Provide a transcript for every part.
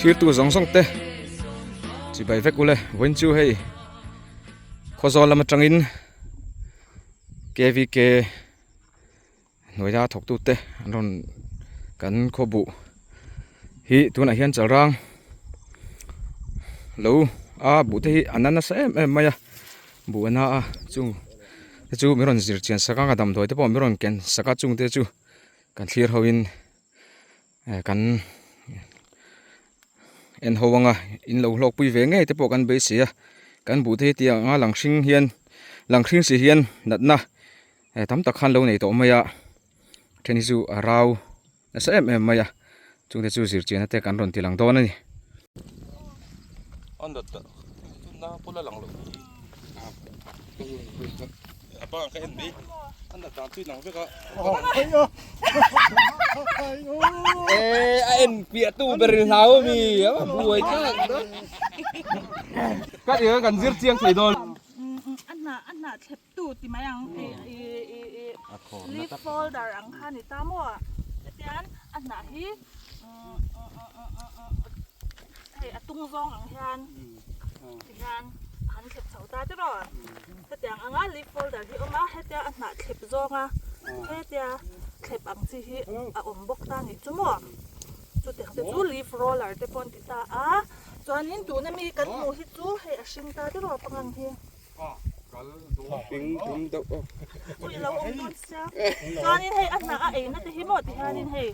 Thirtu zawng zawng te chibai vek ule vawiin chu hei khawzawl lam atangin kvk hnuaia thawk tute an rawn kan khaw buh hi tunah hian chalrang lo a buh te hi a na nasa em em mai a buh a na a chung te chu min rawn zir chian sak a damdawi te pawh min rawn ken sak a chung te chu kan thlir ho in kan en ho anga in lo hlawk pui ve ngei te pawh kan beisei a kan buh te hi tiang anga lang hring hian lang hring si hian natna. Hei tam tak khan lo nei tawh mai a then hi chu a rau nasa em em mai a chungte chu zirchianna te kan rawn ti lang dawn a ni. Tu ti mai ang i i i i leaf folder ang kha ni ta maw hetian a hnah hi hei a tung zawng ang hian ti hian a han thlep chho ta tiraw hetiang anga leaf folder hi a awm a hetia a hnah thlep zawnga hetia thlep ang chi hi a awm bawk ta nih chu maw chutiang te chu leaf roller te pawh an ti ta a chuanin tuna mi kan hmuh hi chu hei a hring ta tiraw pangang hi. Chuanin hei a hnah a eina te hi maw ti hianin hei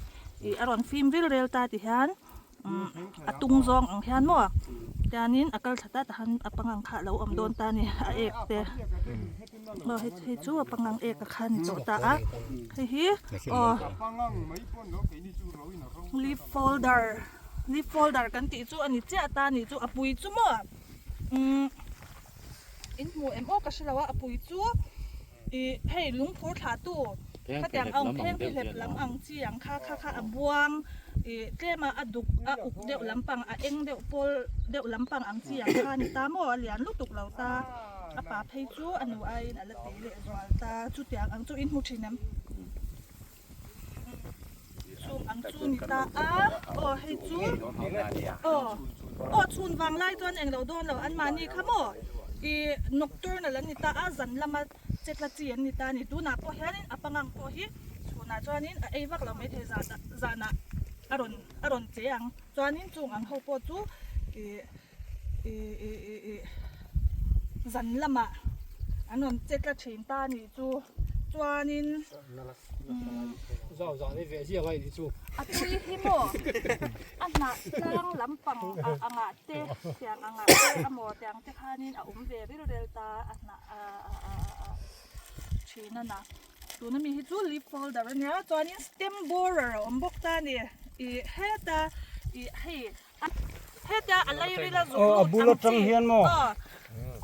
ih a rawn fim ril rel ta ti hian a tung zawng ang hian maw tianin a kal thla ta ta han a pangang kha a lo awm dawn ta a ni a ek te aw hei hei chu a pangang ek a kha a ni tawh ta a hei hi aw leaf folder leaf folder kan tih chu a ni chiah ta a nih chu a pui chu maw umm. In hmu em aw ka hre lo a, a pui chu ih hei lungphur thlah tu khatiang ang pheng phe hlep lam ang chi ang kha kha kha a buang ih tlem a a duk a uk deuh lampang a eng deuh pawl deuh lampang ang chi ang kha a ni ta maw a lian lutuk lo ta a pa phei chu a nu aiin a la tei leh zual ta chutiang ang chu in hmu thin em. Chung ang chu ni ta a, aw hei chu aw aw chhun vang lai chuan englo dawn lo an mahni kha maw ih nocturnal an ni ta a zan lama che tla chi an ni ta a ni tunah pawh hianin a pangang pawh hi chhunah chuanin a ei vak lo maithei zan zanah a rawn a rawn che ang chuanin chung ang ho pawh chu ih ih ih ih ih zan lamah an rawn che tla thin ta a nih chu chuanin a tui hi maw a hnah tlang lampang ah angah te tiang angah te amaw tiang te khanin a awm ve ril rel ta a hnah ah ah ah thin a na tuna mi hi chu leaf folder a nia chuanin stem borer a awm bawk ta a ni ih heta ih hei A bul atang hian maw?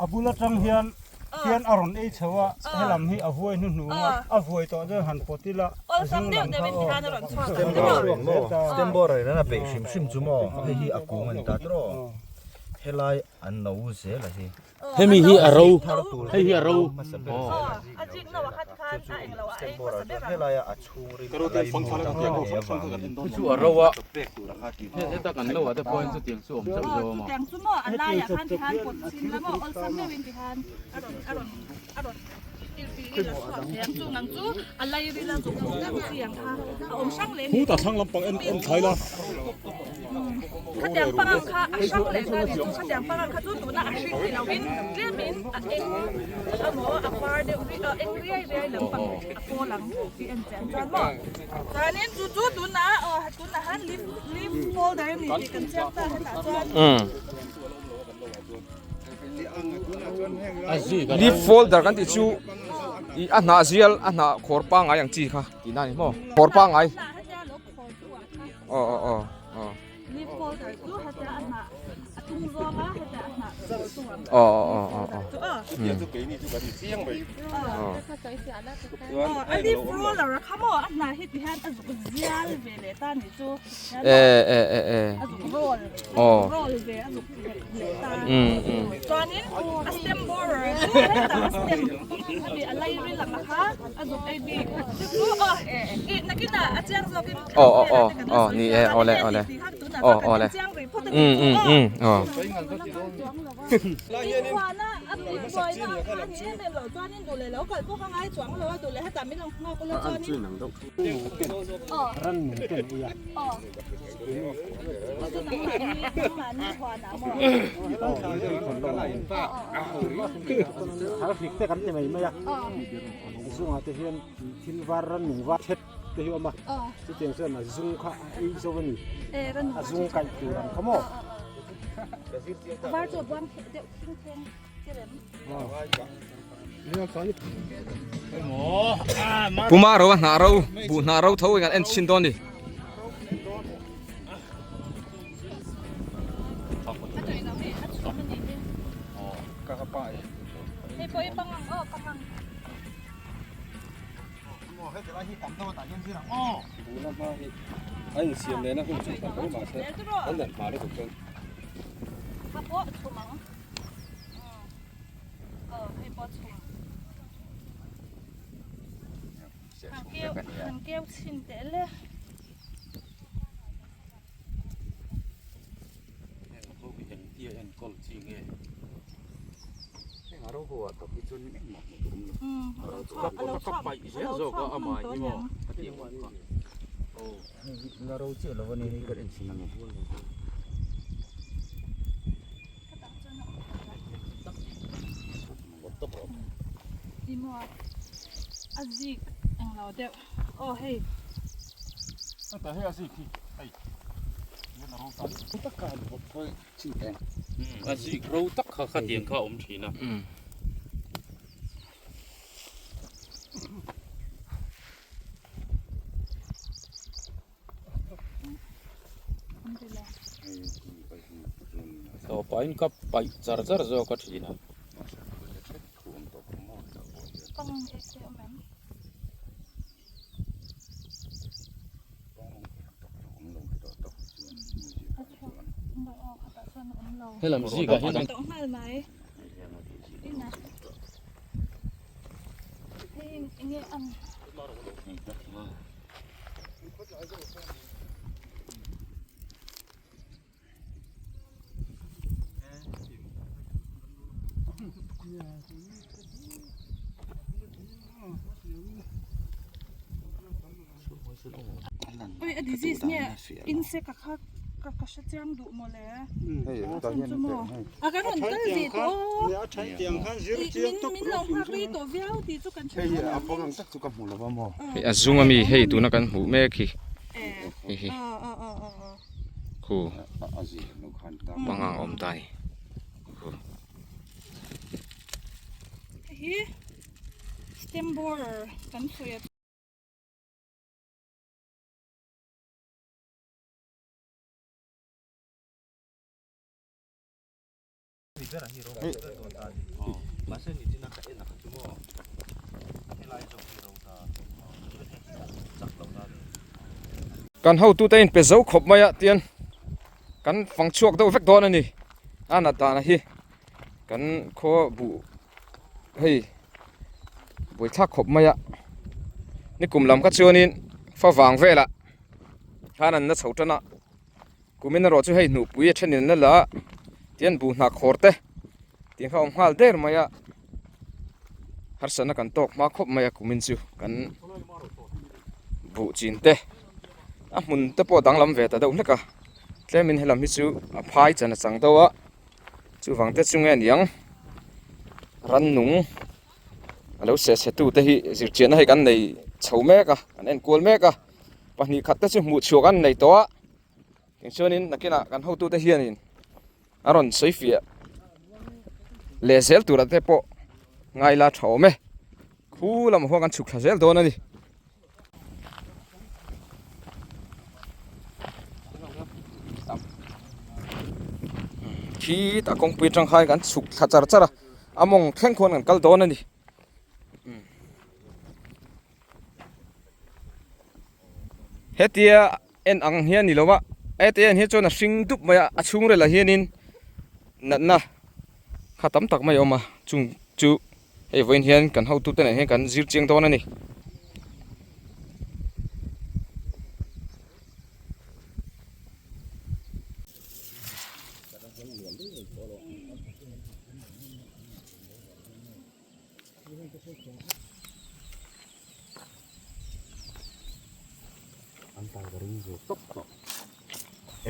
A bul atang hian. Hian a rawn ei chho a, helam hi a vuai hnuhnung a, a vuai tawh chuan han pawt ila a zung lam kha aw. Stem borer maw? Stem borer in a beih hrim hrim chu maw? Hei hi a kung a ni ta tiraw? Helai an no zel a hi. Hemi hi a ro, hei hi a ro. Helaia a chhungril a laimu tak a nih avangin. Chu chu a ro a, heta kan lo ah te pawhin chutiang chu awm zauh zauh a maw. Khutah thlang lampang en en thlai la. Khatiang pangang kha a hrang leh ta a ni chu khatiang pangang kha chu tuna a hring ni lovin tlemin a eng emaw a var deuh ri a eng riai riai lampang a pawl ang tih en chian chuan maw chuanin chu chu tunah aw tunah han leaf leaf folder a ni tih kan chiang ta hetah chuan. Leaf folder kan tih chu ih a hnah zial a hnah khawr pangngai ang chi kha tihna a ni maw khawr pangngai. Aw aw aw aw. Aw aw aw aw. E e e e. Aw. Um um. Aw aw aw aw ni e awle awle aw awle um um um aw. Zungah te hian thil var rannung var thet te hi a awm a, chutiang chuan a zung kha a ei zo a ni, a zung kaih tur ang kha maw. Puma ro a hnah ro buh hnah ro tho in an en chhin dawn a ni. La ro chiah lo a ni hei ka en chhin ang. A zik ro tak kha khatiang kha a awm thin a. Tawpain ka paih char char zawk a thin a. Helam zikah hian an. Oi a disease nge insect a kha ka ka hre chiang duh maw le chhan chu maw a kan rawn kal ve tawh ih min min lo nghak rei tawh viau tih chu kan hre tho Hei a zung ami hei tuna kan hmuh mek hi hei hi khu pangang a awm ta a ni khu. Hei hi stem borer kan sawi a. Mahse nichina ka en a kha chu maw helai zawk hi ro ta chak lo ta ni. Kan hotute in pe zo khawp mai a tian kan fang chhuak deuh vek dawn a ni a nat dan hi kan khaw buh hei buaithlak khawp mai a nikum lam kha chuanin favang velah khan an la chho tan a. Kumin erawh chu hei hnuhpui a thenin la la a tian buh hnah khawr te tih kha a awm nghal der mai a harsatna kan tawk hma khawp mai a kumin chu kan buh chin te a hmun te pawh a danglam ve ta deuh hlek a tlemin helam hi chu a phai chan a chang deuh a chuvang te chu nge niang rannung a lo seh chhe tu te hi zirchianna hei kan nei chho mek a kan enkual mek a. Pahnih khat te chu hmuh chhuak an nei tawh a tichuanin nakinah kan hotute hianin a rawn sawi fiah leh zel tura te pawh ngai la tha awm e khu lamah khuan kan chhuk thla zel dawn a ni. Khitah kawngpui atang khan kan chhuk thla char char a a mawng thleng khuan kan kal dawn a ni. Hetia en ang hian ni lo a hetia en hian chuan a hring dup mai a a chhungrel ah hianin natna kha tam tak mai a awm a chung chu hei vawiin hian kan hotute nen hian kan zir chiang dawn a ni. An tai ka ring ve tawp tawh.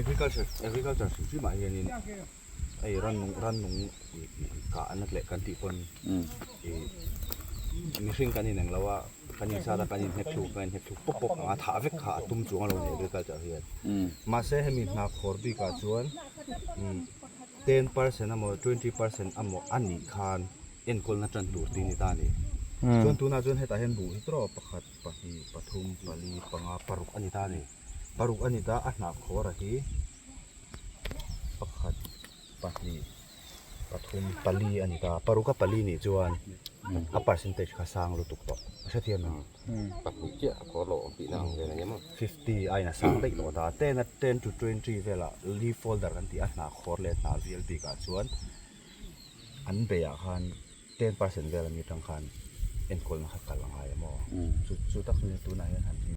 Agriculture agriculture hrim hrim ah hianin hei rannung rannung kah na leh kan tih pawn ih mihring kan ineng lo a kan insat a kan inhnek thluk kan inhnek thluk pawp pawp ang a thah vek kha a tum chuang a lo ni agriculture hian mahse hemi hna khawr bikah chuan 10% emaw 20% emaw a nih khan enkawlna tan tur tih a ni ta a ni. Chuan tunah chuan hetah hian buh hi tawp pakhat, pahnih, pathum, pali, panga, paruk a ni ta a ni. Paruk a ni ta a hnah khawra hi pakhat, pahnih, pathum, pali a ni ta. Paruka pali nih chuan a percentage kha sang lutuk tawh a hrethiam em? Pahnih chiah a khawr lo awm tihna ang vel a ni maw? 50 aiin a sang daih tawh ta. Ten a 10 to 20 velah leaf folder kan tih a hnah khawr leh hnah vial bikah chuan an beiah khan 10% vel ami atang khan enkawlna kha kal a ngai a maw? Chu chu tak chu tunah hian han ti.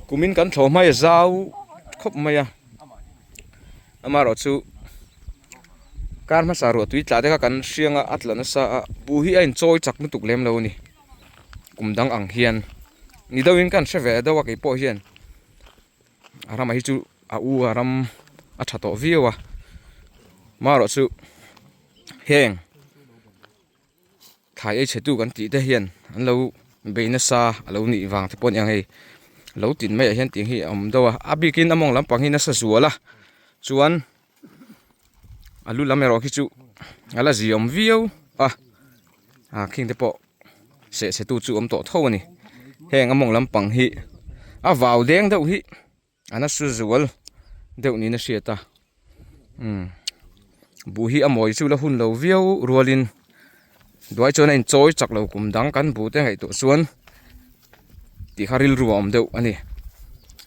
Kumin kan thlawh hmai a zau khawp mai a amaherawhchu Kar hmasa ruah tui tla te kha kan hriang a a tla nasa a buh hi a inchawi chak lutuk lem lo a ni kum dang ang hian ni deuhin ka han hre ve deuh a keipawh hian a ramah hi chu a u a ram a tha tawh viau a marawh chu heng. Thlai ei chhetu kan tih te hian an lo bei nasa a lo nih vang te pawh a ni ang hei lo tin maiah hian tih hi a awm deuh a a bikin a mawng lampang hi nasa zual a chuan a lu lam erawh khi chu a la zi awm viau a ah khing te pawh seh chhetu chu awm tawh tho a ni heng a mawng lampang hi a vau deng deuh hi. A nasa zual deuh niin a hriat a umm buh hi a mawi chu la hun lo viau rualin duai chuan a inchawi chak lo kum dang kan buh te ngaihtuah chuan tih kha rilru a awm deuh a ni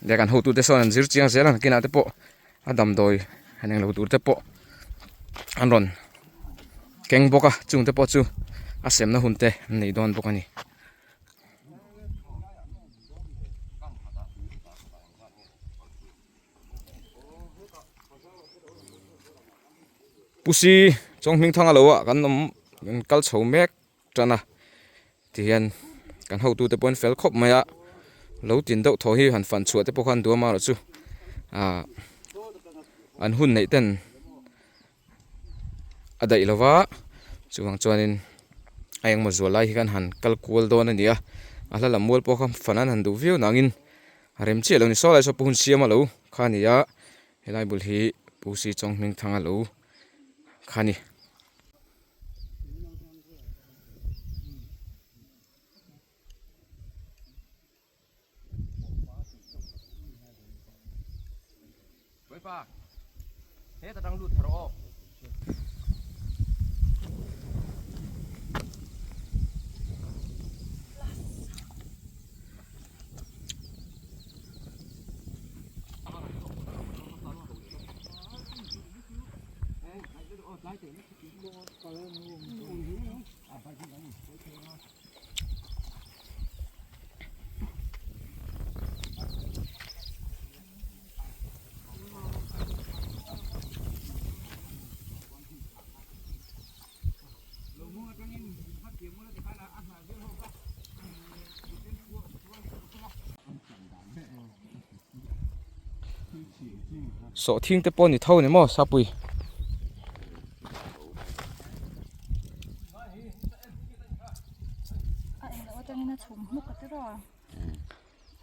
leh kan hotute sawn an zir chiang zel a nakinah te pawh a damdawi han englo tur te pawh an rawn keng bawk a chung te pawh chu a semna hun te an nei dawn bawk a ni. Pusi Chawnghming thanga lo ah kan awm kan kal chho mek tan a tihian kan hotute pawh an fel khawp mai a lo tin deuh thaw hi han fan chhuah te pawh kha an duh amaherawh chu ah an hun neih ten. a daih lo va chuvang chuanin a engmaw zual lai hi khan han kal kual dawn a ni a a hla lam mual pawh kha fan an han duh viau nangin a rem chiah lo ni saw lai saw pawh hun siam a lo kha a ni a helai bul hi Pu Si Chawng hming thang a lo kha a ni. Sawhthing te pawh a ni tho a ni maw Sapui. A eng loh atangin a chhum hmuk a tiraw.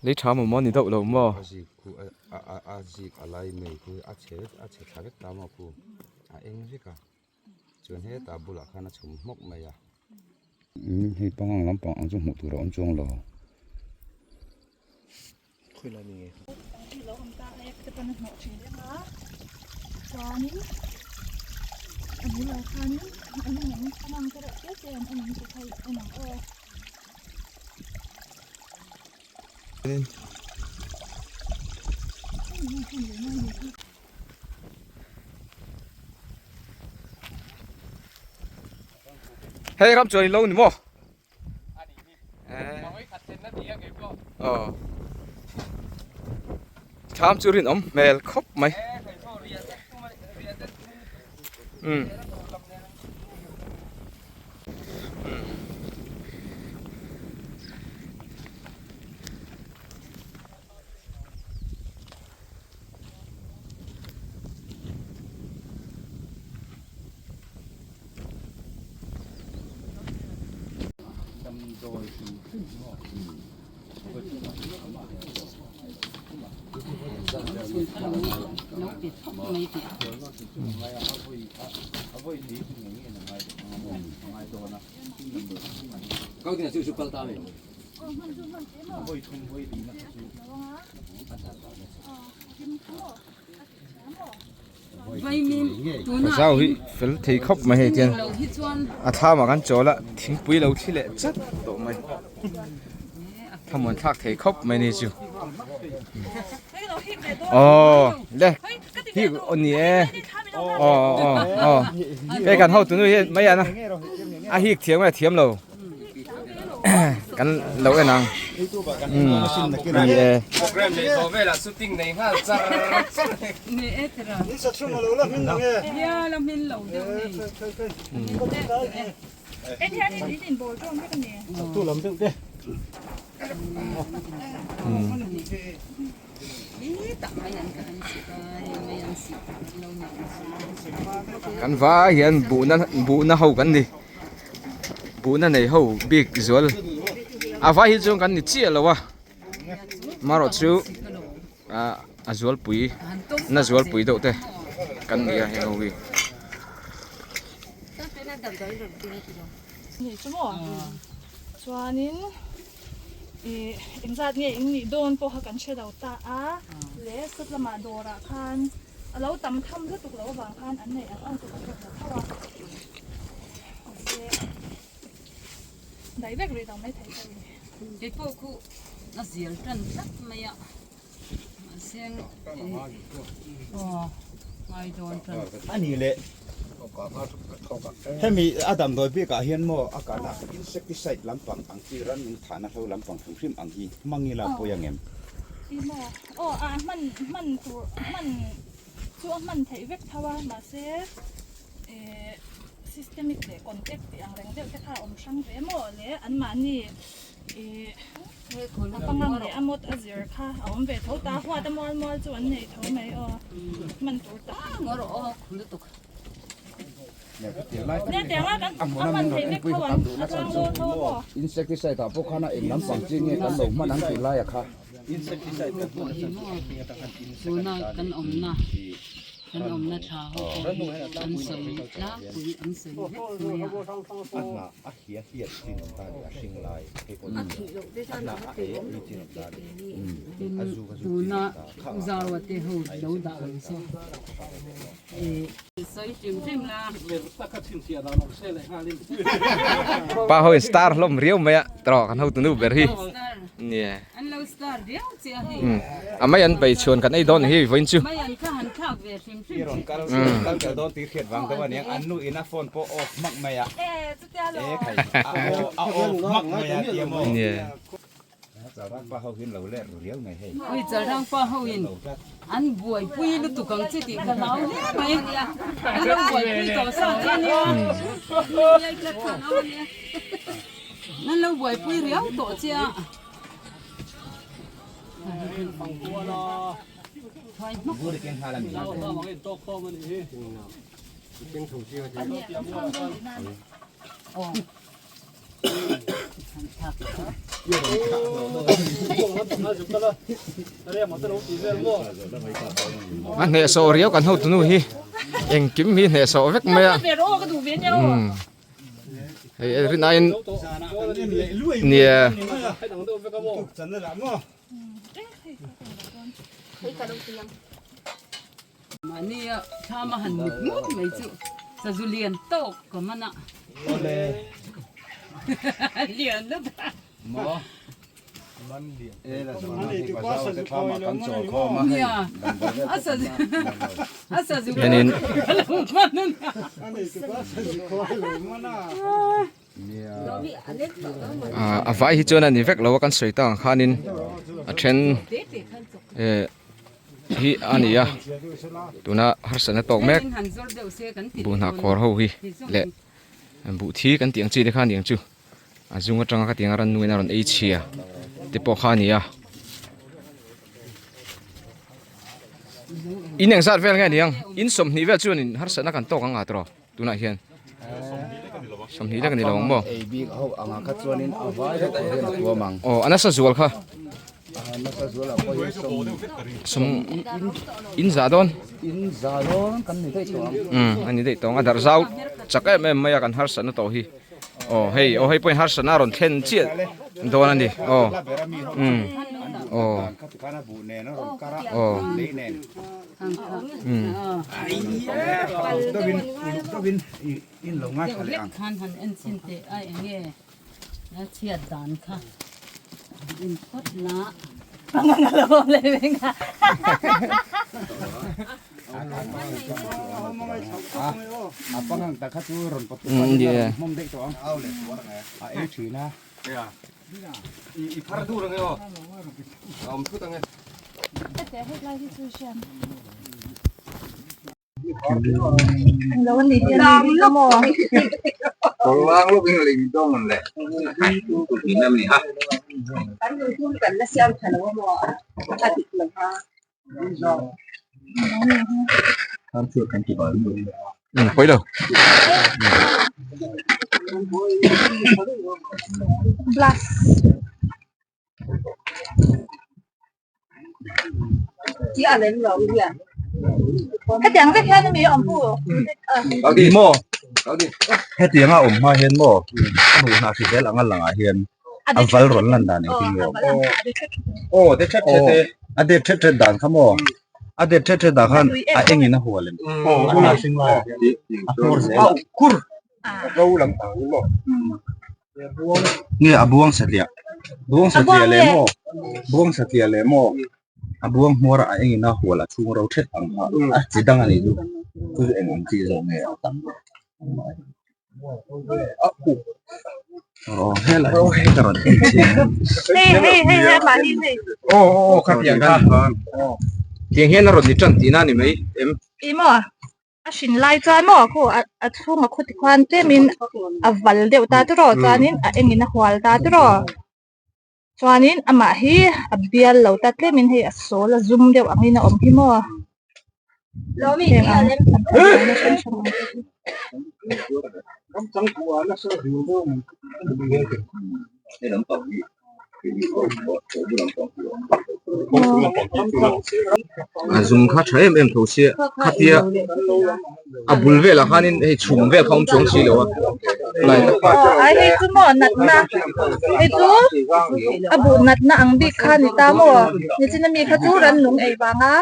Lei tha maw maw ni deuh lo maw. A zik khu a a a zik a lai mai khu a chhe vek a chhe thla vek ta maw khu a eng vek a chuan hetah bulah khan a chhum hmawk mai a. Hei pangang lampang ang chu hmuh tur a awm chuang lo. Lo awm ta a te pawn a hnawh thin em a chuanin a bulah khanin an awm ang pangang te reuh te te an awm ang tih kha i en ang aw. Hei ram chuan i lo ni maw? Thlam chu rinawm hmel khawp mai. Umm. Zau hi fel thei khawp mai hei tian a thlam ah kan chawl a thingpui lo thli leh chat tawh mai thlamuan thlak thei khawp mai ni chu aw le hi aw ni e aw aw aw hei kan hotu nu hi mai an a a hik thiam nge thiam lo. kan lo en ang ni e Kan vai hian buhna buhna ho kan ni buhna nei ho bik zual a vai hi chuan kan ni chiah lo a marawh chu ah a zualpui na zualpui deuh te kan ni a heng ho hi. Chuanin. Ih engzat nge in nih dawn pawh kha kan hre lo ta a le sat lamah dawrah khan a lo tam tham lutuk loh avang khan an neih ang ang chu kan rawn la tho a mahse daih vek rih lo mai thei pawh a ni. Kei pawh khu a zial tan tlat mai a mahse aw ngai dawn tan. A ni le. Hemi a damdawi bikah hian maw a kana insecticide lampang ang chi rannung thahna hlo lampang hrim hrim ang hi hmang ila pawi ang em? Ti maw? Aw a hman hman tur hman chu a hman theih vek tho a mahse eh systemic leh contact tih ang reng deuh te kha a awm hrang ve maw le anmahni eh A pangang leh a mawt a zir kha a awm ve tho ta huat a mual mual chu an nei tho mai aw hman tur tak. Insecticide ah pawh khan a eng lampang chi nge kan lo hman ang tih lai a kha. Tuna kan awmna kan awmna thla ho pawh hi an sawi tlangpui an sawi vek mai a. Tin tuna Zarwa te ho lo dah ang chu sawi hrim hrim la. Pa ho in star hlawm riau mai a tawh kan hotu nu ber hi. Nia. An lo star riau che a hei. A mai an bei chhuan kan ei dawn hi vawiin chu. Mai an kha han thlak ve hrim hrim. I rawn kal kal tel dawn tih hriat vang deuh aniang an nu in a phone pawh off hmak mai a. E khai a off hmak mai a tia maw. Nia. Chalrang pa ho hian lo let ru riau mai hei. Ui Chalrang pa ho in an buaipui lutuk ang che tih ka hlau hle mai. An lo buaipui tawh sa che ania. An lo buaipui riau tawh che a. A hnehsawh riau kan hotu nu hi engkim hi hnehsawh vek mai a hei rin aiin nia Mahnia thlam a han mut ngut mai chu sazu lian tawk ka man a. Awle. Lian lutuk a. Maw. Man lian. E la zawhna hi pazau te thlam ah kan chawl khawm a hei. Nia. A sazu a sazu Hianin. Ka lo man a nia. A vai hi chuan a ni vek lo a kan sawi tak ang khanin a then eh hi a ni a tuna harsatna tawk mek buh hnah khawr ho hi leh buh thi kan tih ang chi te kha a ni ang chu a zung atanga ka tiang a rannu in a rawn ei chhia te pawh kha a ni a in engzat vel nge a ni ang in sawmhnih vel chuan in harsatna kan tawk ang a tawh. Tunah hian 20 lek a ni lo ang maw? Ei bik ho anga kha chuanin a vai deuh pawh hian a tuam ang. Aw a nasa zual kha. A nasa zual ah pawh hian sawm sawm in za dawn. In za dawn kan ni daih tawh ang. Um a ni daih tawh ang a darh zau chak em em mai a kan harsatna tawh hi. Aw hei aw hei pawhin harsatna a rawn thlen chiah dawn a ni aw um aw aw. Khan han en chhin teh a enge a chhiat dan kha in phawt la Pawi lo. Hetiang vek hian ami awm pu. Maw hetianga awm hma hian maw a hmuh hnah hrisel anga langah hian a val rawn lan dan engtin nge awm aw a det thet thet dan kha maw a det thet thet dan khan a engin a hual em a hnah hring lai ah hian a hmawr zel a nge a buang satliah buang satliah leh maw buang satliah leh maw a buang hmawr a engin a hual a chhung ro thet ang kha a chi dang a nih chu chu chu eng ang chi zawk nge a tam aw helai hi ka rawn en chiang aw aw khatiang kha tiang hian a rawn ni tan tihna a ni mai em. A hrin lai chuan maw khu a chhunga khu tikhuan tlemin a val deuh ta tiraw chuanin a engin a hual ta tiraw chuanin amah hi a bial lo ta tlemin hei a sawl a zum deuh angin a awm hi maw heng ang a hran hran ang te hi. A zung kha tha em em tho sia khatia a bul velah khanin hei chhum vel kha a awm chuang si lo a lai tak aw ai hei chu maw natna hei chu a buh natna ang bik kha a ni ta maw nichina mi kha chu rannung ei vanga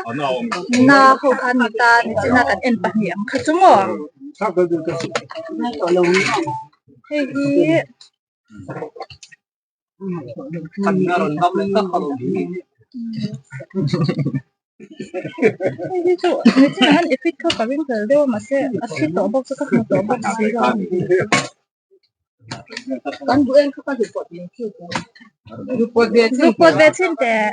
na ho kha a ni ta nichina kan en pahnih ang kha chu maw hei hi. Hei hi chu nichinah hian effect kha ka ring tel deuh a mahse a thi tawh bawk chu ka hmu tawh bawk si lo. Zuk pawt ve chhin teh.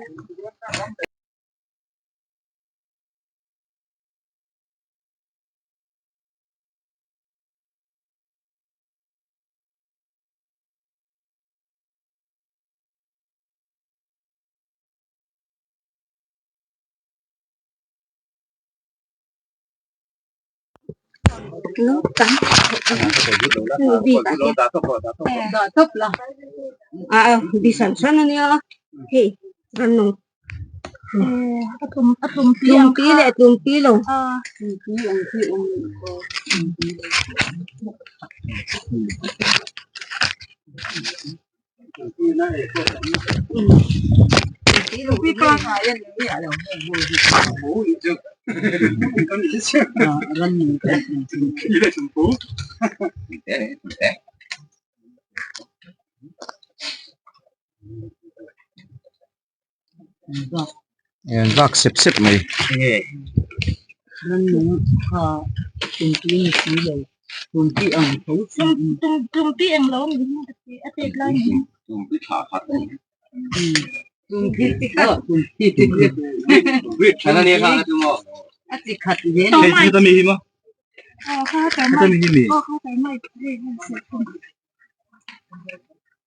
An vak sep sep mai.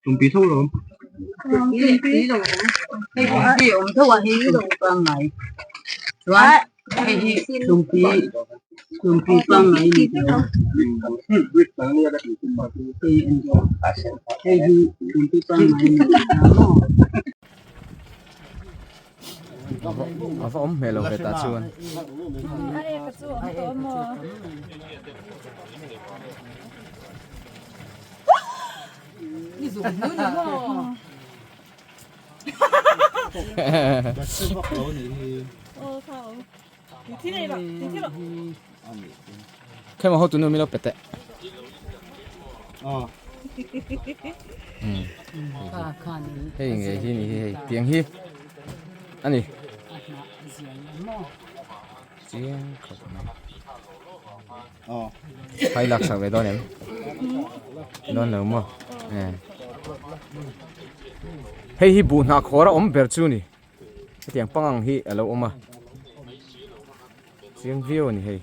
Tumpi tho lawm. A va awm hmel lo ve tah chuan. Khema ho tunu milo pete. Hei nge hi ni hi hei tiang hi ani. Chiang khawp mai. Phai lak sak ve dawn em? Dawn lo maw? Hei hi buh hnah khawr a awm ber chu ni. Hetiang pangang hi a lo awm a. Chiang viau a ni hei.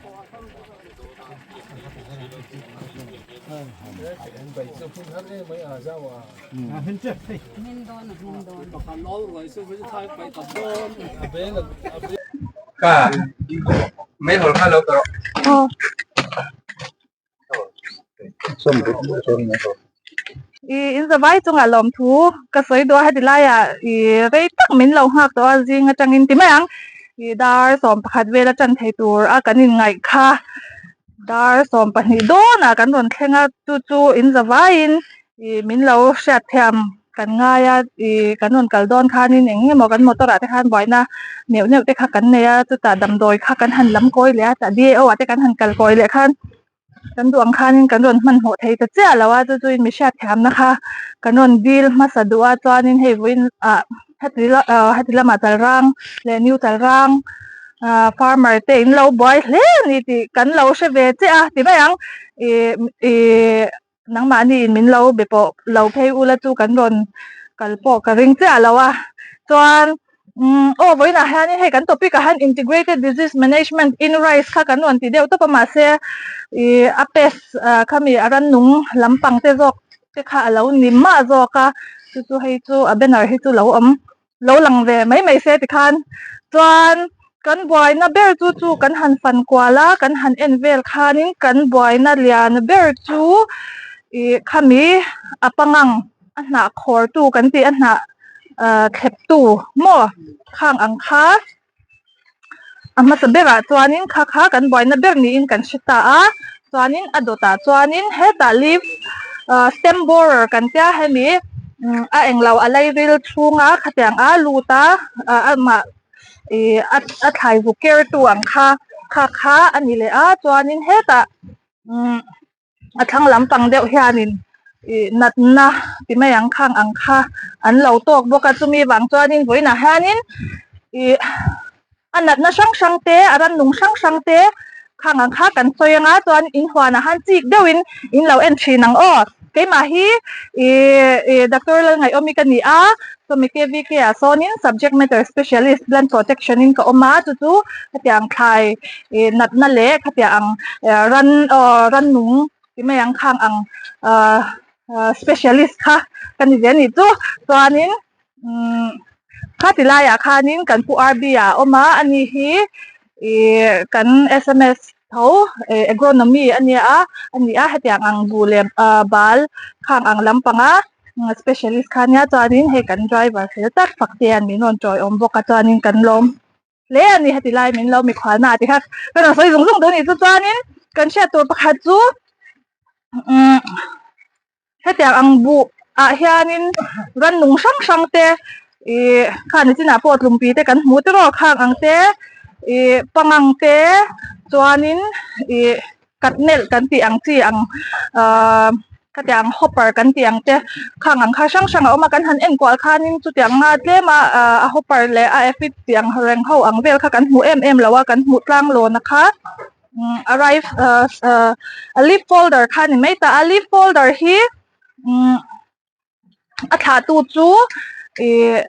I in zavai chungah lawmthu ka sawi duh a heti laiah i rei tak min lo nghak tawh a zing atangin ti mai ang i dar 11 vel a tan thei tur a kan inngaih kha dar 12 dawnah kan rawn thleng a chu chu in zavaiin i min lo hriat thiam kan ngai a ih kan rawn kal dawn khanin eng emaw kan motor ah te khan buaina neuh neuh te kha kan nei a chutah damdawi kha kan han lam kawi leh a tah D A O ah te kan han kal kawi leh khan kan duh ang khanin kan rawn hmanhmawh thei ta chiah lo a chu chu in mi hriat thiamna kha kan rawn dil hmasa duh a chuanin hei vawiin ah heti ah heti lamah chalrang leh new chalrang ah farmer te in lo buai hle a ni tih kan lo hre ve chiah a ti mai ang ih ih. Nangmahni in min lo be pawh lo phei ula chu kan rawn kal pawh ka ring chiah lo a. Chuan umm aw vawiinah hianin hei kan topic ah hian integrated disease management in rice kha kan rawn ti deuh tawp a mahse ih a pest ah khami a rannung lampang te zawk te kha a lo ni mah zawk a chu chu hei chu a banner hi chu lo awm lo lang ve mai mai se tikhan chuan. Kan buaina ber chu chu kan han fan kual a, kan han en vel khanin kan buaina lian ber chu ih khami a pangang a hnah khawr tu kan tih a hnah ah thlep tu maw khang ang kha a hmasa berah chuanin kha kha kan buaina ber niin kan hre ta a chuanin a dawtah chuanin hetah leaf ah stem borer kan tia hemi a englo a lairil chhunga khatiang a lut a ah amah ih a a thlai vuk ker tu ang kha kha kha a ni leh a chuanin hetah umm a thlang lampang deuh hianin ih natna ti mai ang khang ang kha an lo tawk bawk a chumi vang chuanin vawiinah hianin ih a natna hrang hrang te a rannung hrang hrang te khang ang kha kan sawi anga chuan in huanah han chik deuhin in lo en thin ang aw keimah hi ih ih doctor Lalngaihawmi ka ni a chumi K_V_K ah sawnin subject matter specialist plant protection in ka awm a chu chu hetiang thlai ih natna leh khatiang ang ran aw rannung ti mai ang khang ang ah specialist kha ka ni ve a nih chu chuanin umm khati laiah khanin kan pu R_B ah a awm a ani hi ih kan S_M_S tho ih agronomy a nia a ani a hetiang ang buh leh ah bal khang ang lampanga specialist kha ania chuanin hei kan driver fel tak fak te hian min rawn tawiawm bawk a chuanin kan lawm hle a ni heti lai min lo mikhual na ti kha ka rawn sawi zung zung duh a nih chu chuanin kan hriat tur pakhat chu umm hetiang ang buh ah hianin rannung hrang hrang te ih kha nichinah pawh tlumpi te kan hmu tiraw khang ang te ih pangang te chuanin ih kat melh kan tih ang chi ang ahh khatiang hopper kan tih ang te khang ang kha hrang hrang a awm a kan han en kual khanin chutiang anga tlem a ahh a hopper leh a aphid tih ang reng ho ang vel kha kan hmu em em lo a kan hmuh tlang lawn a kha umm a rice ahh ahh a leaf folder kha a ni mai ta a leaf folder hi umm a thlah tu chu ihh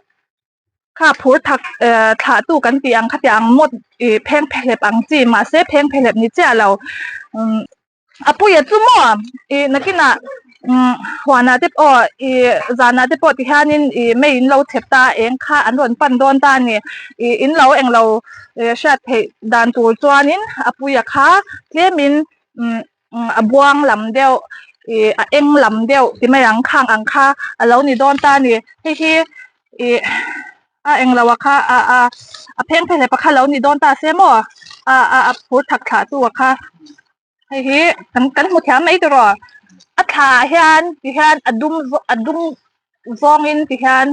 Kha phur thak eh thlah tu kan tih ang khatiang ang mawt ih pheng phehlep ang chi mahse pheng phehlep ni chiah lo umm a puia chu maw ih nakinah umm huanah te pawh ih zanah te pawh tihianin ih mei in lo chep ta a eng kha an rawn pan dawn ta a ni ih in lo englo eh hriat theih dan tur chuanin a puia kha tlemin umm a buang lam deuh ih a eng lam deuh ti mai ang khang ang kha a lo ni dawn ta a ni hei hi ih a englo a kha a a a pheng phehlep a kha lo ni dawn ta se maw a a a phur thak thlah chu a kha hei hi kan kan hmu thiam mai tiraw a thla ah hian ti hian a dum a dum zawngin ti hian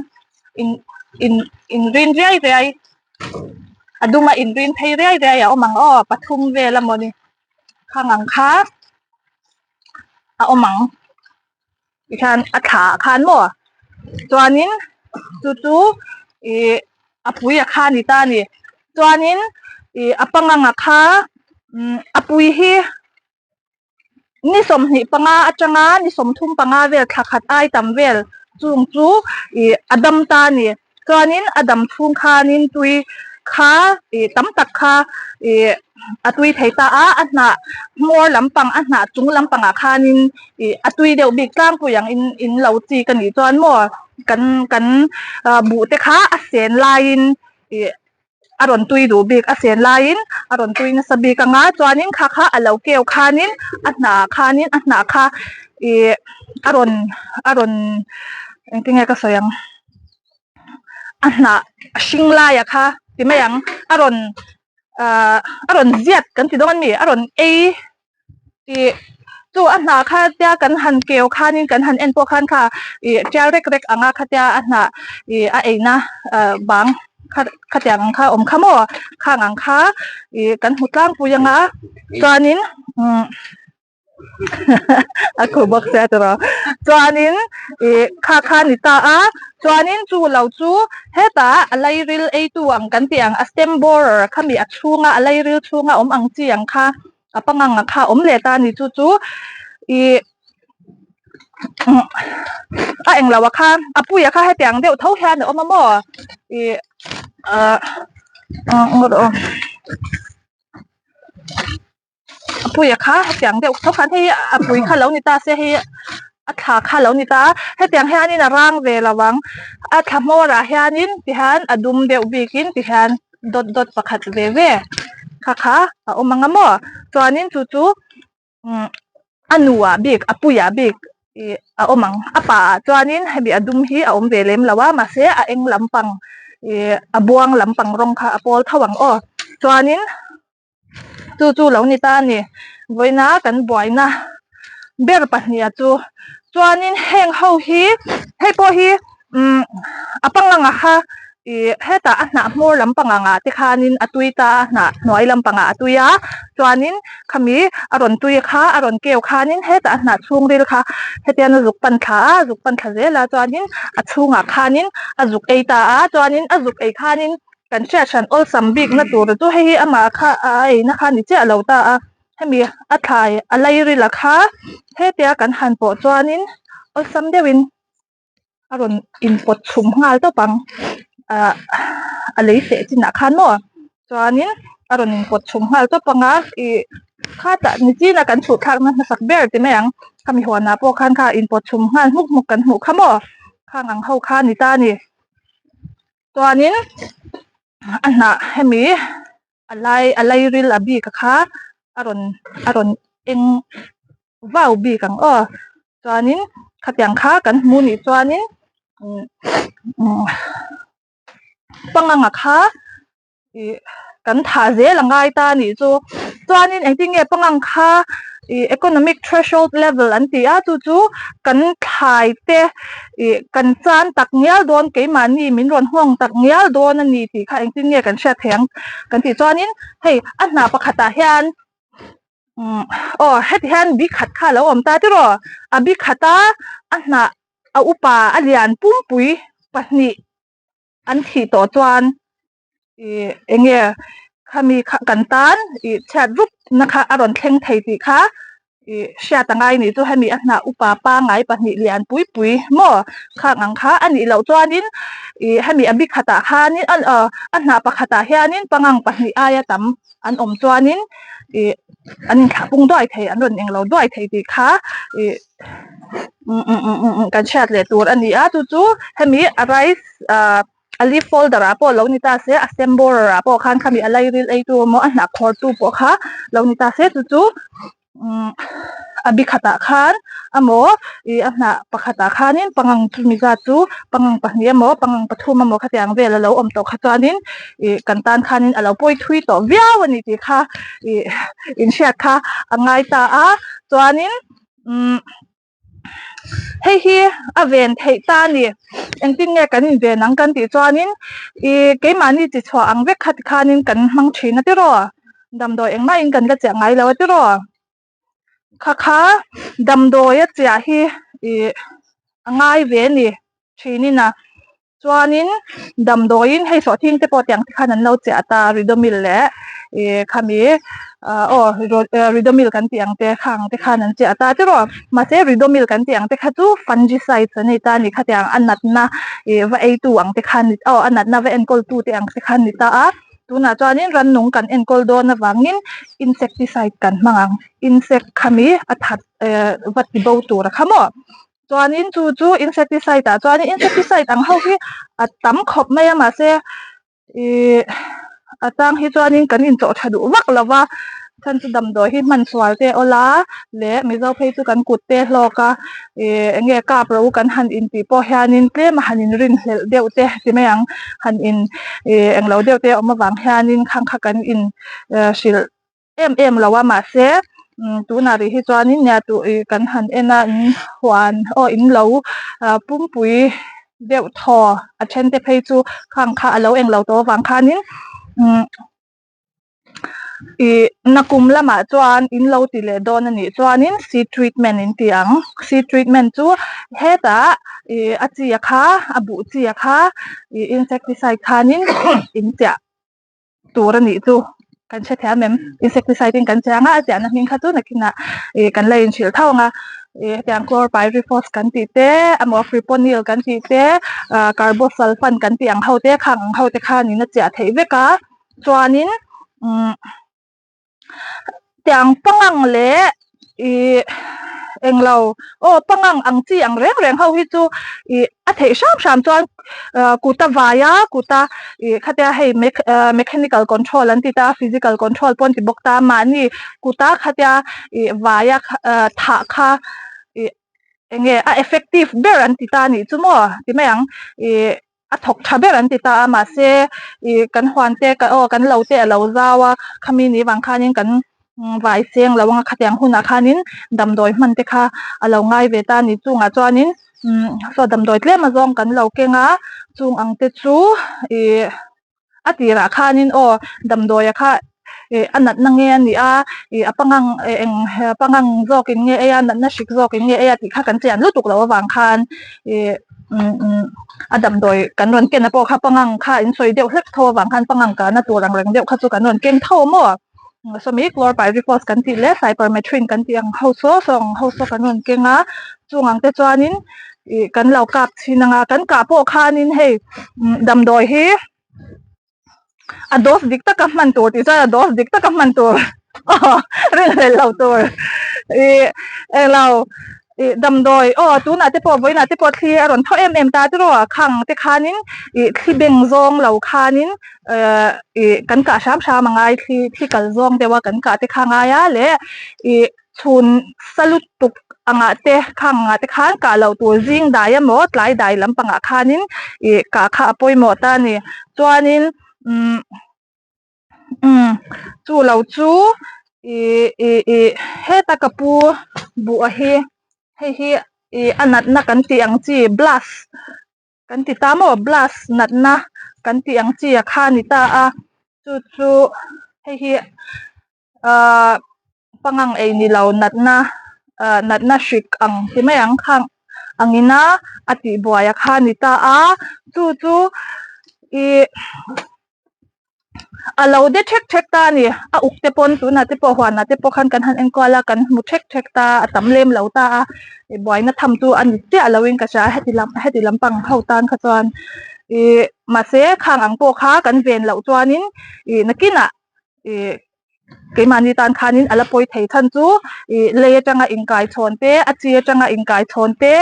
in in in rin riai riai a duma in rin phei riai riai a awm ang aw pathum vel a mawni. Khang ang kha a awm ang tikhian a thla ah khan maw chuanin chu chu ih a pui a kha a ni ta a ni chuanin ih a pangang a kha umm a pui hi ni 25 atanga ni 35 vel thla khat ai tam vel chung chu ih a dam ta a ni Chuanin a dam chhung khanin tui kha ih tam tak kha ih a tui thei ta a, a hnah hmawr lampang a hnah chung lampangah khanin ih a tui deuh bik tlangpui ang in in lo chi ka nih chuan maw kan kan buh te kha a sen laiin ih a rawn tui duh bik a sen laiin a rawn tui nasa bik anga chuanin kha kha a lo keu khanin a hnah khanin a hnah kha ih a rawn a rawn engtinge ka sawi ang. A hnah a hring laia kha ti mai ang a rawn ahh a rawn ziat kan ti dawn a mi a rawn ei tih chu a hnah kha tia kan han keu khanin kan han en pawh khan kha ih tial rek rek anga khatia a hnah ih a eina ah bang kha khatiang ang kha awm kha maw khang ang kha ih kan hmu tlangpui anga chuanin umm. A khu bawk sia tiraw. Chuanin ih kha kha a ni ta a, chuanin chu lo chu hetah a lairil eitu ang kan tih ang a stem borer khami a chhunga a lairil chhunga awm ang chi ang kha a pangang ang kha a awm leh ta a ni chu chu ih a englo a kha a puia kha hetiang deuh tho hian a awm a maw ih ah ah. A puia kha hetiang deuh tho khan hei a pui kha lo ni ta se hei a thla kha lo ni ta a hetiang hianin a rang ve lo ang a thla hmawrah hianin tihian a dum deuh bikin tihian. dawt dawt pakhat ve ve kha kha a awm ang a maw chuanin chu chu umm a nuah bik a puiah bik ih a awm ang a paah chuanin hemi a dum hi a awm ve lem lo a mahse a eng lampang ih a buang lampang rawng kha a pawl tho ang aw chuanin chu chu lo ni ta a ni vawiina kan buaina ber pahniha chu chuanin heng ho hi hei pawh hi umm a pangang ah kha ih hetah a hnah hmawr lampang angah te khanin a tui ta a hnah hnuai lampangah a tui a chuanin khami a rawn tui kha a rawn keu khanin hetah a hnah chhungril kha hetian a zuk pan thla a zuk pan thla zel a chuanin a chhungah khanin a zuk ei ta a chuanin a zuk ei khanin kan hriat hran awlsam bikna tur chu hei hi amah kha a eina kha a ni chiah lo ta a hemi a thlai a lairil a kha hetia kan han pawh chuanin awlsam deuhin a rawn inpawt chhum nghal tawp ang ah a lei feh chinah khan maw chuanin a rawn inpawt chhum nghal tawp ang a ih khatah nichin a kan chhuh thlakna hmasak ber ti mai ang khami huanah pawh khan kha inpawt chhum nghal hmuk hmuk kan hmuh kha maw khang ang ho kha a ni ta a ni. Chuanin a hnah hemi a lai a lairil a bik a kha a rawn a rawn eng vau bik ang aw chuanin khatiang kha kan hmu nih chuanin umm pangang a kha ih kan thah zel a ngai ta a nih chu chuanin engtin nge pangang kha ih economic threshold level an ti a chu chu kan thlai te ih kan chan tak ngial dawn keimahni min rawn nghawng tak ngial dawn a ni tih kha engtin nge kan hriat theih ang kan tih chuanin hei a hna pakhatah hian umm aw heti hian bi khat kha a lo awm ta tiraw a bi khata a hnah a upa a lian pumpui pahnih an thih tawh chuan ih eng nge khami kha kan tan ih chhiat rup na kha a rawn thleng thei tih kha ih hriat a ngai nih chu hemi a hnah upa pangai pahnih lian pui pui maw khang ang kha a nih loh chuanin ih hemi a bi khatah khanin a hnah pakhatah hianin pangang pahnih aia tam an awm chuanin ih an inthlah pung duai thei an rawn englo duai thei tih kha ih kan hriat leh tur a ni a chu chu hemi a rice ah a leaf folder ah pawh lo ni ta se a stem borer ah pawh khan khami a lairil ei tu emaw a hnah khawr tu pawh kha lo ni ta se chu chu umm a bi khatah khan emaw ih a hnah pakhatah khanin pangang chumi zat chu pangang pahnih emaw pangang pathum emaw khatiang vel a lo awm tawh kha chuanin ih kan tan khanin a lo pawi thui tawh viau a ni tih kha ih inhriat kha a ngai ta a chuanin umm hei hi a ven theih ta a ni engtin nge kan inven ang kan tih chuanin ih keimahni chi chhuah ang vek kha tikhanin kan hmang thin a tiraw damdawi engmahin kan la chiah ngai lo a tiraw kha kha damdawi a chiah hi ih a ngai ve a ni thinin a. Chuanin damdawiin hei sawhthing te pawh tiang te khan an lo chiah ta Ridomil leh ih khami ah aw Ridomil kan tih ang te khang te khan an chiah ta tiraw mahse Ridomil kan tih ang te kha chu fungicides an ni ta a ni khatiang a natna ih va eitu ang te khan aw a natna va enkawl tu te ang te khan ni ta a tunah chuanin rannung kan enkawl dawn avangin insecticide kan hmang ang insect khami a that eh va ti bo tur a kha maw. Chuanin chu chu insecticide ah chuanin insecticide ang ho hi a tam khawp mai a mahse ihh a chang hi chuanin kan inchawh tha duh vak lo va chhan chu damdawi hi hman sual te awla leh mizo phei chu kan kut te hlawk a ihh eng nge kap ro kan han intih pawh hianin tlem a han inrin hlelh deuh te ti mai ang han in ihh englo deuh te a awm avang hianin khang kha kan in hrilh. em em lo a mahse tunah rih hi chuanin nia tuh ih kan han en a in huan aw in lo ah pumpui deuh thaw a then te phei chu khang kha a lo eng lo tawh avang khanin umm ih nakum lamah chuan in lo ti leh dawn a nih chuanin seed treatment in ti ang seed treatment chu hetah ih a chi a kha a buh chi a kha ih insecticide khanin in chiah. tur a nih chu kan hre thiam em insecticide in kan chiang a a chiahna hming kha chu nakinah ih kan la inhrilh tho ang a ih hetiang chlorpyrifos kan tih te emaw fipronil kan tih te ah carbosulfan kan tih ang ho te khang ang ho te khanin a chiah theih vek a chuanin umm tiang pangang leh ih. Englo aw pangang ang chi ang reng reng ho hi chu ih a theih hram hram chuan kuta vaia kuta ih khatia hei mechanical control an ti ta physical control pawh an ti bawk ta mahni kuta khatia ih vaia thah kha ih enge a effective ber an ti ta anih chu maw ti mai ang ih a thawk tha ber an ti ta a mahse ih kan huan te aw kan lo te a lo zau a khami ni vang khanin kan vai seng lo anga khatiang hunah khanin damdawi hman te kha a lo ngai ve ta a ni chungah chuanin umm saw damdawi tlem azawng kan lo keng a chung ang te chu ih A tirah khanin aw damdawia kha ih a natna nge a nih a ih a pangang eh eng pangang zawkin nge ei a natna hrik zawkin nge ei a tih kha kan chian lutuk loh avang khan ih umm umm a damdawi kan rawn ken a pawh kha pangang kha in sawi deuh hlek tho avang khan pangang kahna tur ang reng deuh kha chu kan rawn keng tho a maw sawmi chlorpyrifos kan tih leh cypermethrin kan tih ang ho saw saw ang ho saw kan rawn keng a chung ang te chuanin ih kan lo kap chhin ang a kan kah pawh khanin hei damdawi hi a dose dik taka hman tur tih chuan a dose dik taka hman tur aw rinhlelh lo tur ih englo ih damdawi aw tunah te pawh vawiinah te pawh thli a rawn thaw em em ta tiraw a khang te khanin ih thli beng zawng lo khanin eh ih kan kah hram hram a ngai thli thli kal zawng deuh a kan kah te kha a ngai a leh ih Chhun sa lutuk angah te khang angah te khan kah loh tur zing dai emaw tlai dai lampangah khanin ih kah kha a pawimawh ta a ni. Chuanin umm umm chu lo chu ih ih ih heta ka pu buh a hi hei hi ih a natna kan tih ang chi blast kan ti ta maw blast natna kan tih ang chi a kha a ni ta a chu chu hei hi ahh pangang ei ni lo natna ahh natna hrik ang ti mai ang khang angina a tih buai a kha a ni ta a chu chu ih a lo de thek thek ta a ni a uk te pawn tunah te pawh huanah te pawh khan kan han enkual a kan hmu thek thek ta a tam lem lo ta a ih buaina tham chu a ni chiah lo in ka hria heti lam heti lampang ho tan kha chuan ih mahse khang ang pawh kha kan ven loh chuanin ih nakinah ih keimahni tan khanin a la pawi thei chhan chu ih lei atanga inkai chhawn te a chi atanga inkai chhawn te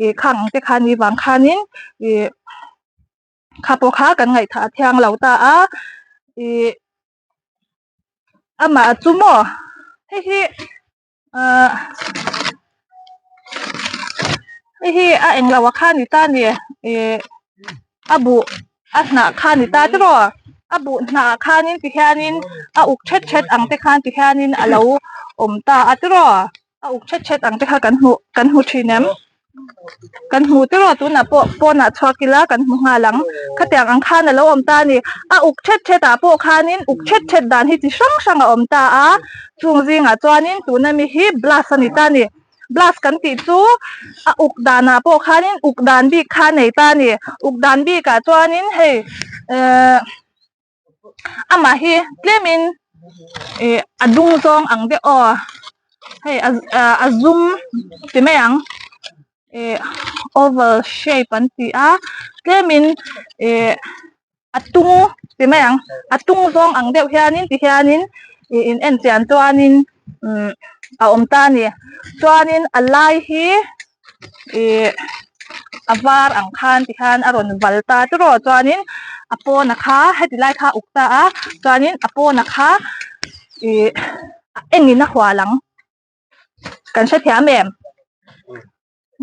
ih khang ang te kha ni vang khanin ih kha pawh kha kan ngaihthah a thiang lo ta a ih amah chu maw hei hi ahh hei hi a englo a kha a ni ta a ni ih a buh a hnah kha a ni ta tiraw a buh hnah ah khanin tihianin a uk thet thet ang te khan tihianin a lo awm ta a tiraw. A uk thet thet ang te kha kan hmuh kan hmu thin em kan hmu tiraw tunah pawh pawnah chhuak ila kan hmu nghal ang khatiang ang khan alo awm ta a ni a uk thet thet ah pawh khanin uk thet thet dan hi chi hrang hrang a awm ta a chung zingah chuanin tuna mi hi blast a ni ta a ni blast kan tih chu a uk danah pawh khanin uk dan bik kha a nei ta a ni uk dan bikah chuanin hei ehh. amah hi tlemin ih a dung zawng ang deuh aw hei a zum ti mai ang ih oval shape an ti a tlemin ih a tung ti mai ang a tung zawng ang deuh hianin ti hianin ih in en chian chuanin umm a awm ta a ni chuanin a lai hi. Ih a var ang khan ti khan a rawn val ta tiraw chuanin a pawn a kha heti lai kha a uk ta a chuanin a pawn a kha ih a engin a hual ang kan hrethiam em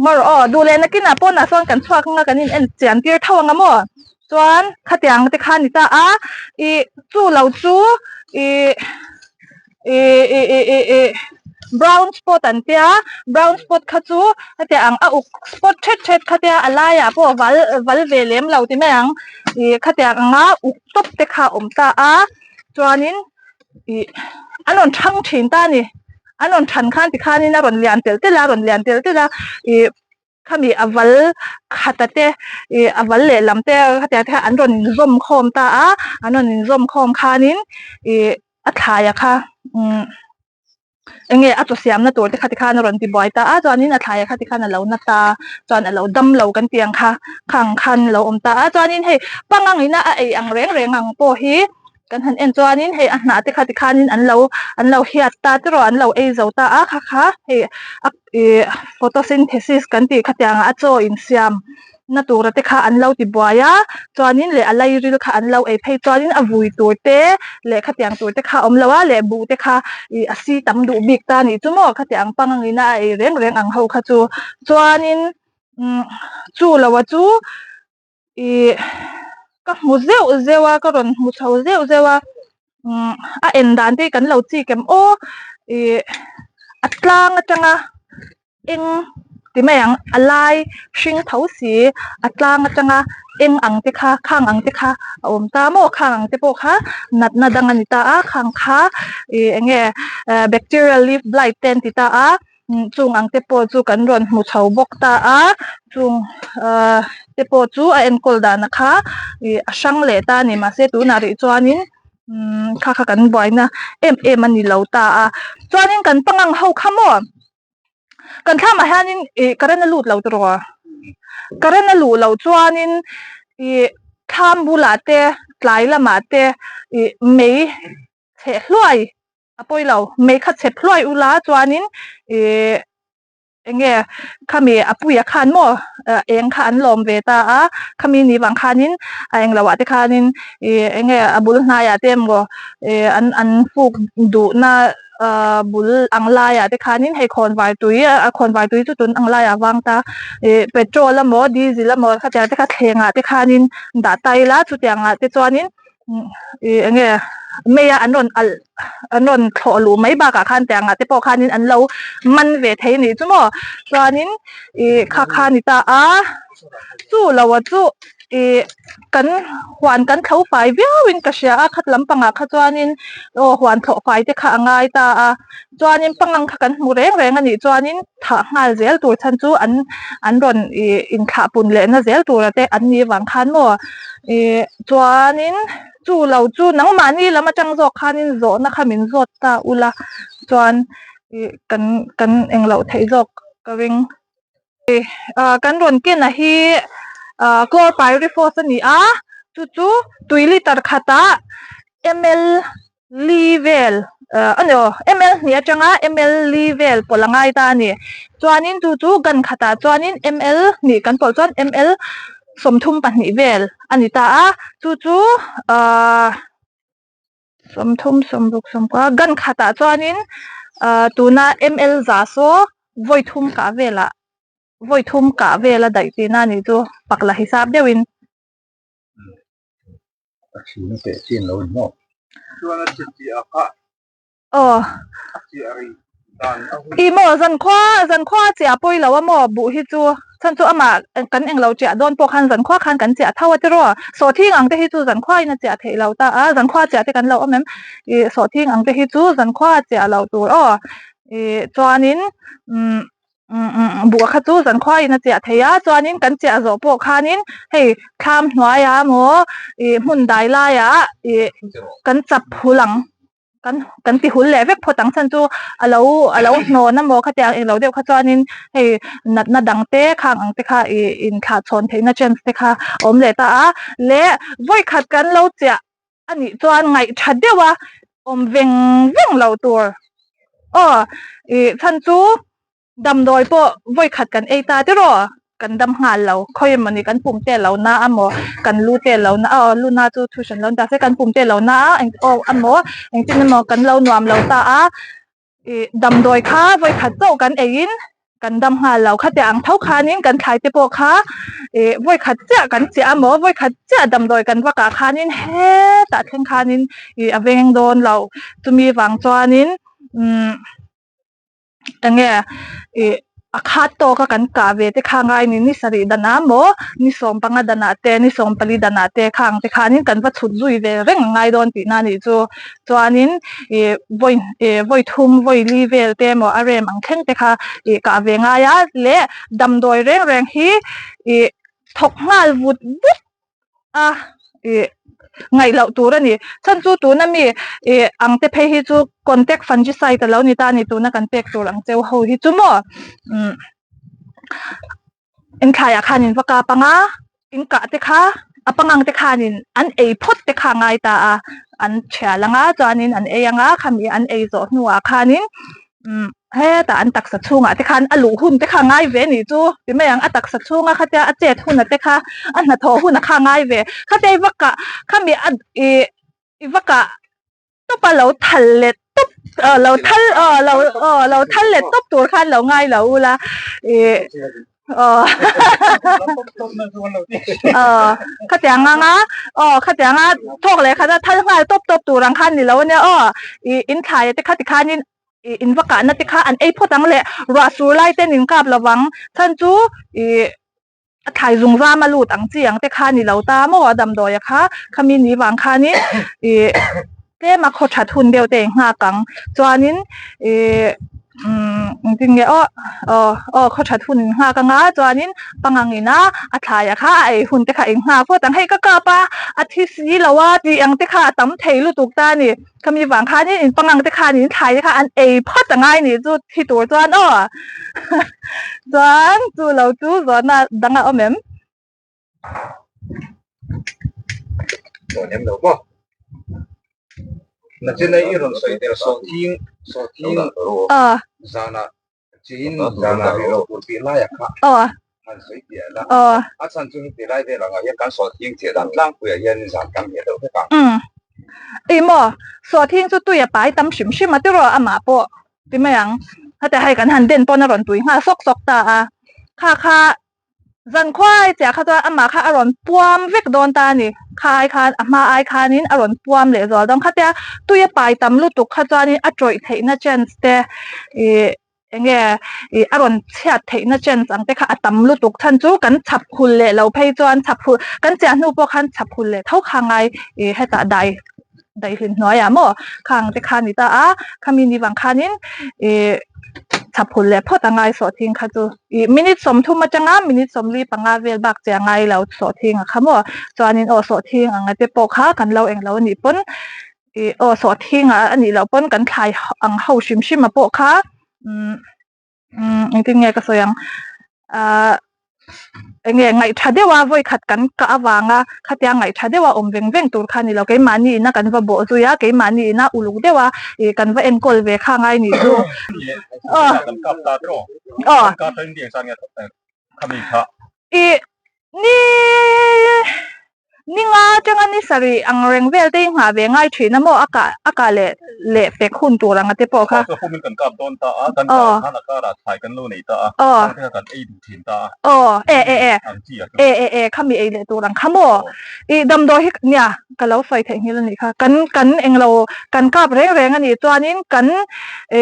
maw aw duh leh nakinah pawnah sawn kan chhuak anga kan in en chian tir tho anga maw chuan khatiang te kha a ni ta a ih chu lo chu ih. Ih ih ih ih ih brown spot an tia brown spot kha chu hetiang ang a uk spot thet thet kha tia a laiah pawh val val ve lem lo ti mai ang ih khatiang anga uk tawp te kha a awm ta a chuanin ih an rawn thang thin ta a ni an rawn than khan tikhanin a rawn lian telh telh a a rawn lian telh telh a ih. Khami a val khata te ih a val lehlam te khatiang te kha an rawn inzawm khawm ta a an rawn inzawm khawm khanin ih a thlaia kha umm eng nge a chaw siamna tur te kha tikhan a rawn ti buai ta a chuanin a thlaia kha tikhan a lo na ta chuan a lo dam lo kan tih ang kha khang khan a lo awm ta a chuanin hei pangang ina a ei ang reng reng ang pawh hi. Kan han en chuanin hei a hnah te kha tikhanin an lo an lo hiat ta te rawh an lo ei zo ta a kha kha hei a ih photosynthesis kan tih khatiang ah a chaw insiam na tura te kha an lo ti buai a chuanin leh a lairil kha an lo ei phei chuanin a vui tur te leh khatiang tur te kha a awm lo a leh buh te kha ih a si tam duh bik ta a nih chu maw khatiang pangangin a ei reng reng ang ho kha chu chuanin umm chu lo a chu. Ih ka hmu zeuh zeuh a ka rawn hmu chho zeuh zeuh a umm a en dan te hi kan lo chik em aw ih a tlang atanga eng ti mai ang a lai hring tho si a tlang atanga eng ang te kha khang ang te kha a awm ta maw khang ang te pawh kha natna dang a ni ta a khang kha ih eng nge bacterial leaf blight te an ti ta a. Chung ang te pawh chu kan rawn hmu chho bawk ta a, chung ahh te pawh chu a enkawl dana kha ih a hrang leh ta a ni mahse tunah rih chuanin umm kha kha kan buaina em em a ni lo ta a chuanin kan pangang ho kha maw kan thlamah hianin ih current a lut lo tawh a current a luh loh chuanin ih thlam bulah te tlai lamah te ih mei chheh hluai. A pawi lo, mei kha chep hluai ula chuanin ih eng nge khami a puia khan maw eng kha an lawm ve ta a, khami ni vang khanin a eng loah te khanin ih eng nge a bul hnaiah te emaw ih an an fuk duhna ah bul ang laiah te khanin hei khawnvar tui a khawnvar tui chu tun ang laiah a vang ta ih petrol emaw diesel emaw khatiang te kha thlengah te khanin dah ta ila chutiangah te chuanin. Ih eng nge mei a an rawn alh an rawn thlawh luh mai bakah khan tiang ah te pawh khanin an lo man ve thei a nih chu maw chuanin ih kha kha a ni ta a chu lo ah chu ih kan huan kan thlo fai viau in ka hria a khat lampangah kha chuanin aw huan thlawh fai te kha a ngai ta a chuanin pangang kha kan hmu reng reng a nih chuanin thah nghal zel tur chhan chu an an rawn ih inthlah pun leh na zel tura te an nih vang khan maw ih chuanin chu lo chu nangmahni lam atang zawk khanin zawhna kha min zawt ta ula chuan ih kan kan engloh theih zawk ka ring. Ah kan rawn ken a hi ah chlorpyrifos a ni a chu chu tui liter khatah ml li vel ah a ni aw ml hnih atanga ml li vel pawlh a ngai ta a ni chuanin chu chu gun khatah chuanin ml hnih kan pawlh chuan ml 32 vel a ni ta a chu chu ah. 30 60 90 gun khatah chuanin ah tuna ml za saw vawi thum kah velah vawi thum kah vel a daih tihna a nih chu pakla hisap deuhin. Aw ih maw zankhua zankhua a chiah pawi lo a maw buh hi chu chhan chu amah kan englo chiah dawn pawh khan zankhua khan kan chiah tho a tiraw sawhthing ang te hi chu zankhua in a chiah theih lo ta a zankhua chiah te kan lo awm em ih sawhthing ang te hi chu zankhua a chiah loh tur aw ih chuanin umm Buh kha chu zankhua in a chiah thei a, chuanin kan chiah zawh pawh khanin hei thlam hnuaiah emaw ih hmun dai laiah ih kan chap hul ang kan kan ti hul leh vek phawt ang chhan chu a lo a lo hnawn emaw khatiang englo deuh kha chuanin hei natna dang te khang ang te kha ih inthlah chhawn theihna chance te kha a awm leh ta a, leh vawikhat kan lo chiah a nih chuan ngaihtha deuh a awm veng veng lo tur aw ih chhan chu damdawi pawh vawi khat kan ei ta tiraw kan dam nghal lo khawi emawni kan pum te lo na amaw kan lu te lo na aw lu na chu thu hran lo ni ta se kan pum te lo na a eng aw amaw engtin emaw kan lo nuam lo ta a. Ih damdawi kha vawi khat chauh kan eiin kan dam nghal lo khatiang ang tho khanin kan thlai te pawh kha ih vawi khat chiah kan chiah a maw vawi khat chiah damdawi kan vak ah khanin hetah thleng khanin ih a veng dawn lo chumi vang chuanin umm eng nge ih. A khat tawk a kan kah ve te kha ngai ni, ni sarih danah maw, ni 15 danah te, ni 14 danah te kha ang te khanin kan va chhut zui ve reng a ngai dawn tihna a nih chu. Chuanin ih vawi ih vawi thum vawi li vel te emaw a rem ang thleng te kha ih kah ve ngai a leh damdawi reng reng hi ih thawk nghal vut vut a ih ngaih loh tur a ni. Chhan chu tuna mi ih ang te phei hi chu contact fungicide a lo ni ta a ni tuna kan pek tur ang cheu ho hi chu maw umm in thlaiah khan in va kap ang a in kah te kha A pangang te khanin an ei phawt te kha ngai ta a, an thial anga chuanin an ei anga khami an ei zawh hnuah khanin umm hetah an taksa chhungah te khan a luh hun te kha ngai ve anih chu ti mai ang a taksa chhunga khatia a chet huna te kha a hnathawh huna kha ngai ve khatia i va kah khami a ih i va kah tawp a lo thal let tawp aw lo thal aw lo aw lo thal let tawp tur khan lo ngai lo ula ih aw aw khatiang anga aw khatiang a thawk leh khat a thal nghal tawp tawp tur ang khan ni lo ania aw ih in thlai te kha tikhanin ih in va kahna te kha an ei phawt ang leh ruah sur lai ten in kap lovang chhan chu ih. A thlai zung zam a lut ang chi ang te kha ni lo ta maw a damdawi a kha khami ni vang khanin ih tlem a khaw that hun deuh te in nghak ang chuanin ih umm engtin nge aw aw aw khaw that hun in nghak anga chuanin pangang ina a thlai a kha a ei hun te kha in nghak phawt ang hei ka kap a a thi si lo a tih ang te kha a tam thei lutuk ta a ni. Khami vang khanin in pangang te khan in thlai te kha an ei phawt a ngai nih chu thi tur chuan aw chuan chu lo chu zawhna dang a awm em? Zawh nem lo maw? Nachin i rawn sawi tel sawhthing sawhthing zanah Chin zana rih loh tur tih laia kha han sawi piah la. A chhan chu heti lai vel angah hian kan sawhthing chiah dan tlangpuiah hian zan tam hiah deuh vek ang. Umm. Ih maw, sawhthing chu tui a pai tam hrim hrim a tiraw amah pawh ti mai ang. Heta hei kan han den pawn a rawn tui nghal sawk sawk ta a. Kha kha Zan khuai chiah kha chuan amah kha a rawn puam vek dawn ta a ni. Kha ai khan a hma ai khanin a rawn puam leh zual dawn. Khatia tui a pai tam lutuk kha chuanin a tawih theihna chance te ih eng nge ih a rawn chhiat theihna chance ang te kha a tam lutuk. Chhan chu kan chhap hul leh lo phei chuan chhap hul kan chiah hnu pawh khan chhap hul leh tho kha ngai ih hetah dai daihlim hnuaiah maw khang te kha a ni ta a khami ni vang khanin ih chhaphul leh phawt a ngai sawhthing kha chu ih minute 30 atanga minute 45 vel bak che a ngai lo sawhthing a kha maw chuanin aw sawhthing ang te pawh kha kan lo englo a nih pawn ih aw sawhthing ah a nih loh pawn kan thlai ang ho hrim hrim a pawh kha umm. Umm engtin nge ka sawi ang ahh eng nge ngaih tha deuh a vawi khat kan kah avanga khatia ngaih tha deuh a awm veng veng tur kha a ni lo keimahni ina kan va bawh zui a keimahni ina uluk deuh a ih kan va enkawl ve kha ngai nih chu aw aw ih ni. Ni nga atanga ni sarih ang reng vel te hi nghah ve ngai thin a maw a kah a kah leh leh fek hun tur anga te pawh kha. Kah chu humin kan kap dawn ta a, kan kah khan a karah thlai kan lo nei ta a, khang te kha kan ei duh thin ta a. Aw e e e e e e khami ei leh tur ang kha maw i damdawi hi nia ka lo sawi theih nghil a nih kha kan kan englo kan kap reng reng a nih chuanin kan e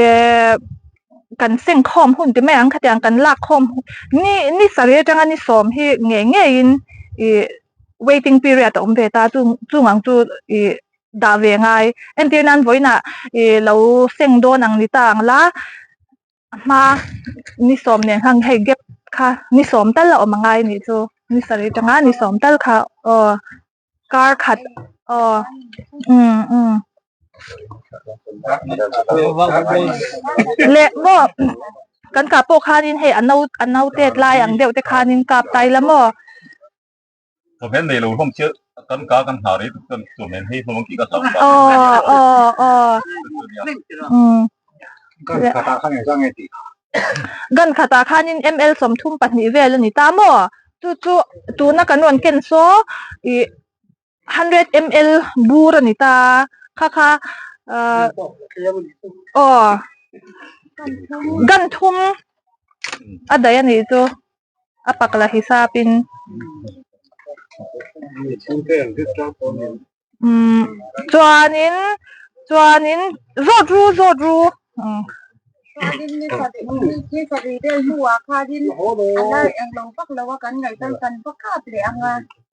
kan seng khawm hun ti mai ang khatiang kan lak khawm ni ni sarih atanga ni sawm hi ngei ngeiin ih waiting period a awm ve ta chung chung ang chu ih dah ve ngai entir nan vawiinah ih lo seng dawn ang ni ta ang la a hma ni sawm nen khan hei gap kha ni sawm tal a awm angai anih chu ni sarih atanga ni sawm tal kha aw. Kar khat aw umm umm leh maw kan kah pawh khanin hei a no a no tet lai ang deuh te khanin kap tai la maw. Thawmhen nei lo hlawm chiah kan ka kan hna rei tuk chuan thawmhen hei hlawm ang tih ka hlau ta. Aw aw aw umm. Gan khatah khanin ml 32 vel a ni ta maw? Chu chu tuna kan rawn ken saw ih 100 ml bur a ni ta kha kha ah aw gan thum a daih a nih chu a pak la hisapin umm chuanin chuanin zawt ru zawt ru umm.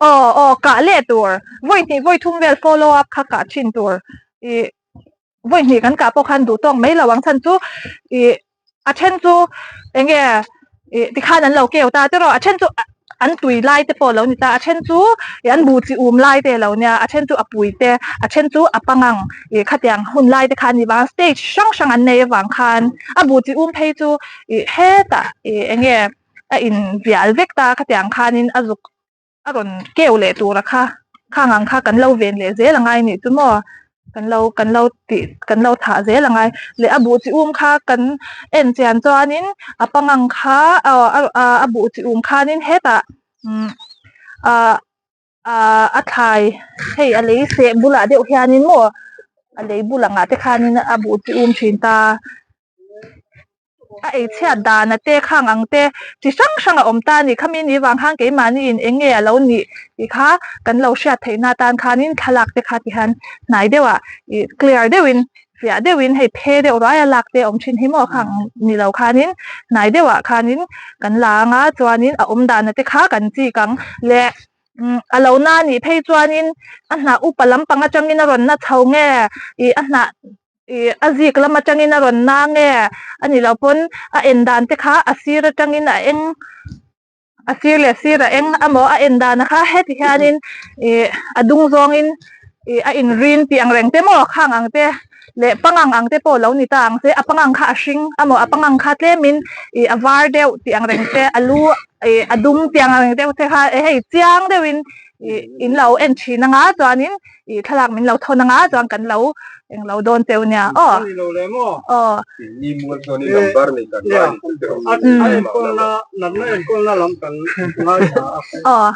Aw aw kah leh tur vawi hnih vawi thum vel follow up kha kah thin tur ih vawi hnih kan kah pawh khan duh tawk mai lo ang chhan chu ih a then chu eng nge ih tikhan an lo keu ta tiraw a then chu an tui lai te pawh a lo ni ta a then chu ih an buh chi um lai te a lo nia a then chu a pui te a then chu a pangang ih khatiang hun lai te kha a ni vang stage hrang hrang an nei avang khan a buh chi um phei chu ih hetah ih eng nge a in vial vek ta khatiang khanin a zuk. a rawn keu leh tura kha khang ang kha kan lo ven leh zel a ngai nih chu maw kan lo kan lo tih kan lo thah zel a ngai leh a buh chi um kha kan en chian chuanin a pangang kha aw a buh chi um khanin hetah umm ah ah a thlai hei a lei seh bulah deuh hianin maw a lei bul angah te khanin a buh chi um thin ta. A ei chhiat dan a te khang ang te chi hrang hrang a awm ta a ni. Khami ni vang khan keimahni in eng nge a lo nih tih kha kan lo hriat theih na atan khanin thlalak te kha ti hian hnai deuh ah ih clear deuhin fiah deuhin hei phe deuh ruai a lak te a awm thin hi maw khang ni lo khanin hnai deuh ah khanin kan la anga chuanin a awm dan a te kha kan chik ang leh umm a lo na nih phei chuanin a hnah upa lampang atangin a rawn na chho nge ih a hnah Ih a zik lam atangin a rawn na nge a nih loh pawn a en dan te kha a sir atangin a eng a sir leh sir a eng amaw a en dan kha heti hianin ih a dung zawngin ih a inrin tih ang reng te maw khang ang te leh pangang ang te pawh lo ni ta ang che a pangang kha a hring amaw a pangang kha tlemin ih a var deuh tih ang reng te a lu ih a dum tih ang reng deuh te kha hei chiang deuhin ih in lo en thin anga chuanin ih thlalak min lo thawn anga chuan kan lo eng lo dawn teuh nia aw aw aw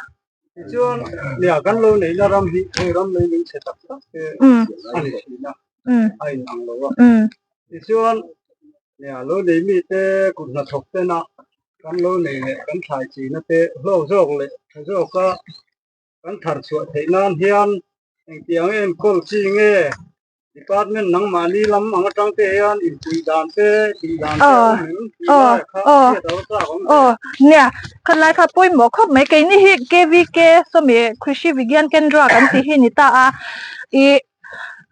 Kan thar chhuah theih nan hian engtiang enkawl chi nge department nangmahni lam ang atang te hian inpuih dan te tih dan te a awm em tih lai kha hriat a lo chak awm ve. Aw nia khalai kha pawimawh khawp mai keini hi KVK sawmi Krishi Vigyan Kendra kan tih hi ni ta a ih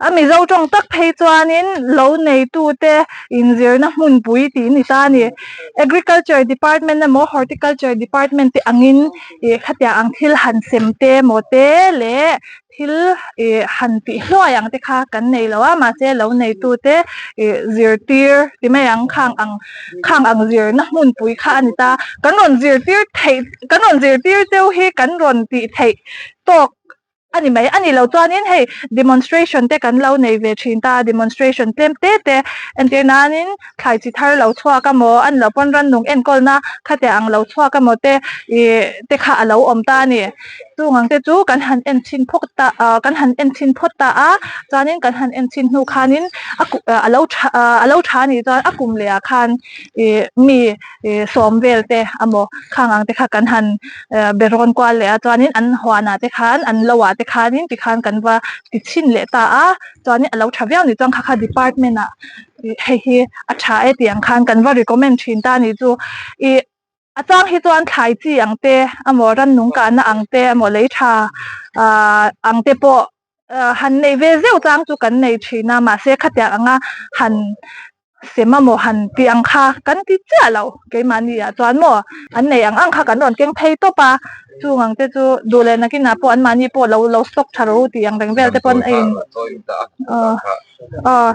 A Mizo tawng tak phei chuanin lo neitute inzirna hmunpui tih ni ta a ni. Agriculture Department emaw Horticulture Department te angin ih khatiang ang thil han sem te emaw te leh thil ih han tih hluai ang te kha kan nei lo a mahse lo neitute ih zirtir ti mai ang khang ang khang ang zirna hmunpui kha a ni ta. Kan rawn zirtir theih kan rawn zirtir cheu hi kan rawn tih theih tawk A ni mai. A nih loh chuanin hei demonstration te kan lo nei ve thin ta, demonstration tlem te te entir nanin thlai chi thar lo chhuak amaw, a ni loh pawn rannung enkawlna khatiang ang lo chhuak amaw te ih te kha a lo awm ta a ni. Chung ang te chu kan han en chhin phawt ta ah kan han en chhin phawt ta a, chuanin kan han en chhin hnu khanin a kum a lo tha a lo tha anih chuan a kum leh ah khan ih mi ih sawm vel te amaw khang ang te kha kan han be rawn kual leh a chuanin an huanah te khan an lo ah te khanin tikhan kan va ti chhin leh ta a chuanin a lo tha viau ni chuan kha kha department ah ih hei hi a tha e tih ang khan kan va recommend thin ta a nih chu ih a chang hi chuan thlai chi ang te emaw rannung kahna ang te emaw lei tha ah ang te pawh han neih ve zeuh chang chu kan nei thin a mahse khatiang anga han sem amaw han tih ang kha kan ti chiah lo keimahni ah chuan maw an nei ang ang kha kan rawn keng phei tawp a chung ang te chu duh leh nakinah pawh an mahni pawh lo lo stock tha rawh u tih ang reng vel te pawn a in aw aw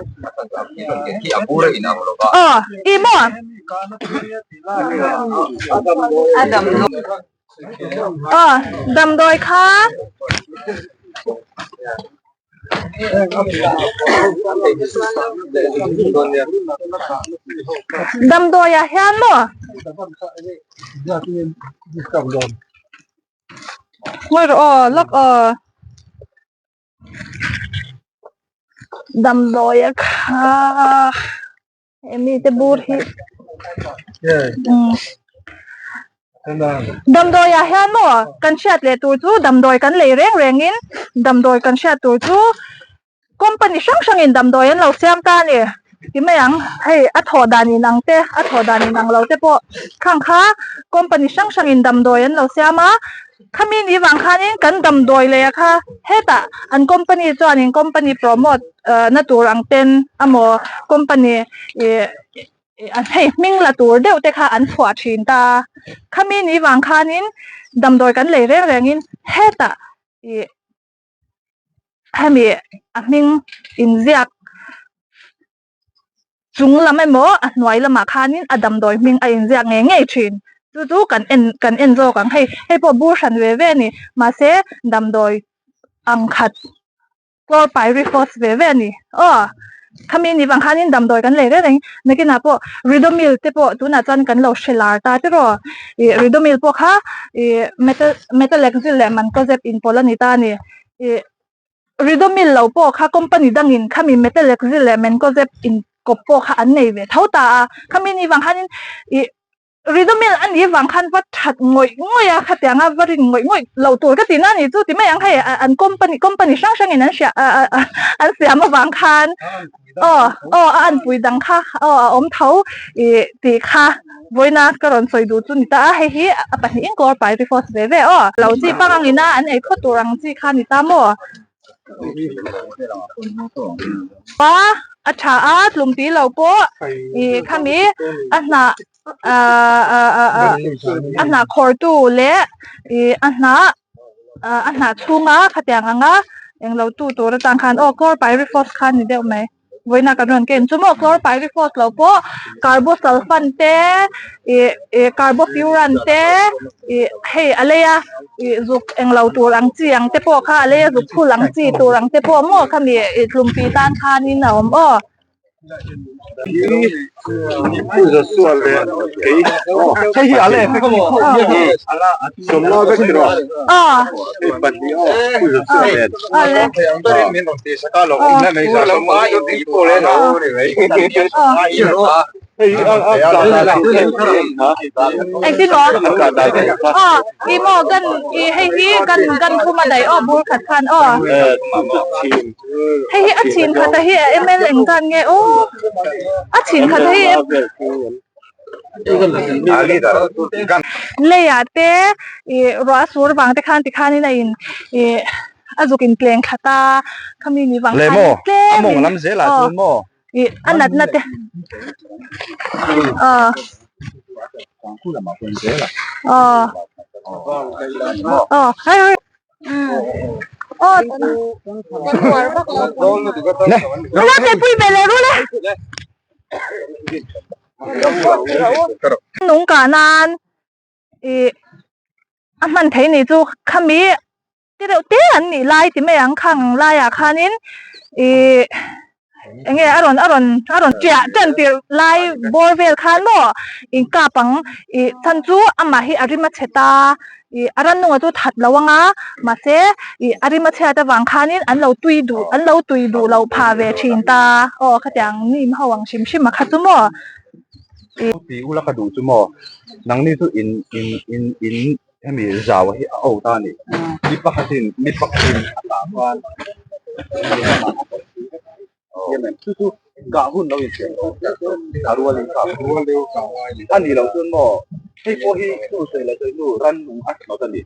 aw i maw. Aw damdawi kha damdawi ah hian maw ngawi rawh aw lawk aw damdawi a kha. He mite bur hi damdawi ah hian maw kan hriat leh tur chu damdawi kan lei reng reng in damdawi kan hriat tur chu company hrang hrang in damdawi an lo siam ta a ni ti mai ang hei a thawh dan in ang te a thawh dan in ang lo te pawh khang kha company hrang hrang in damdawi an lo siam a khami ni vang khanin kan damdawi lei ah kha hetah an company chuanin company promote na tur ang ten amaw company ih hei hming la tur deuh te kha an chhuah thin ta khami ni vang khanin damdawi kan lei reng rengin hetah ih hemi a hming inziak chung lam emaw a hnuai lamah khanin a damdawi hming a inziak ngei ngei thin. Chu chu kan en kan en zawk ang hei hei pawh bur hran ve ve a ni mahse damdawi ang khat chlorpyrifos ve ve a ni aw khami ni vang khanin damdawi kan lei reng reng nakinah pawh ridomil te pawh tunah chuan kan lo hre lar ta te rawh ih ridomil pawh kha ih metal metalexil leh mancozeb inpawlh a ni ta a ni ih. Ridomil lo pawh kha company dangin khami Metalexil leh Mancozeb inkawp pawh kha an nei ve tho ta a, khami ni vang khanin ih Ridomil a nih vang khan va that ngawih ngawih a, khatianga va rin ngawih ngawih lo tur ka tihna a ni chu ti mai ang hei an company company hrang hrangin an hria an siam avang khan aw aw a anpui dang kha aw a awm tho ih tih kha vawiina ka rawn sawi duh chu ni ta a, hei hi a pahnihin chlorpyrifos ve ve aw lo chi pangang ina an ei phawt tur ang chi kha ni ta maw? Pa a tha a tlumpi lo pawh ih khami a hnah a hnah khawrtu leh ih a hnah a hnah chhunga khatiang anga englo tu tur atang khan aw chlorpyrifos kha a ni deuh mai vawiina kan rawn ken chu maw chlorpyrifos lo pawh carbosulfan te ih ih carbofuran te ih hei a lei a ih zuk englo tur ang chi ang te pawh kha a lei a zuk phul ang chi tur ang te pawh maw khami ih tlumpi tan khanin a awm aw. Engtin maw? Aw i maw gan i hei hi gan gan thum a daih aw bur khat khan aw. Hei hi a chhin khat a hi a ml engzat nge aw a chhin khat a hi leiah te ih ruah a sur vang te khan tikhanin a in ih a zuk in tleng khat a khami ni vang khan tlem in aw ih a natna te aw aw aw hei hei. Nung kah nan ih a hman thei ni chu khami te reuh te an nih lai ti mai ang khang laiah khanin ih eng nge a rawn a rawn a rawn chiah tan tirh lai bawr vel khan maw in kap ang ih chhan chu amah hi a rim a chhe ta ih a rannunga chu that lo anga mahse ih a rim a chhiat avang khanin an lo tui duh an lo tui duh loh phah ve thin ta aw khatiang nim ho ang hrim hrim a kha chu maw ih. Ti ula ka duh chu maw nangni chu in in in in hemi zau hi a out a ni mi pakhatin mi pakhatin a tah chuan chu chu kah hun lo insiam a rualin kah a nih loh chuan maw hei pawh hi chu sawi leh sawi hnu rannung a hnawt a ni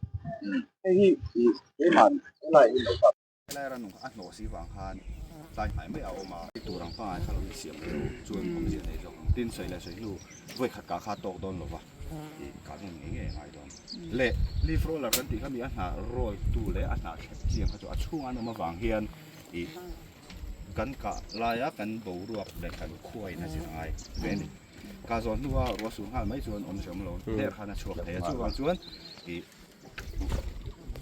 hei hi keimah helai hi lo kap. Helai rannung a hnawh si vang khan tlai hmai mai a awm a. Tur ang pangai kha lo insiam lo chuan awmzia nei zawk ang. Tin, sawi leh sawi hnu vawi khat kah kha tawk dawn lo va, tih kah hmun ngei ngei a ngai dawn. Leh leaf roller kan tih kha mi a hnah roll tu leh a hnah thlep chiang kha chu a chhung an awm avang hian ih kan kah laia kan boruak leh kan khuain a zir a ngai ve a ni. Kah zawh hnua ruah sur nghal mai chuan awmzia awm lo der khan a chhuak thei a, chuvang chuan ih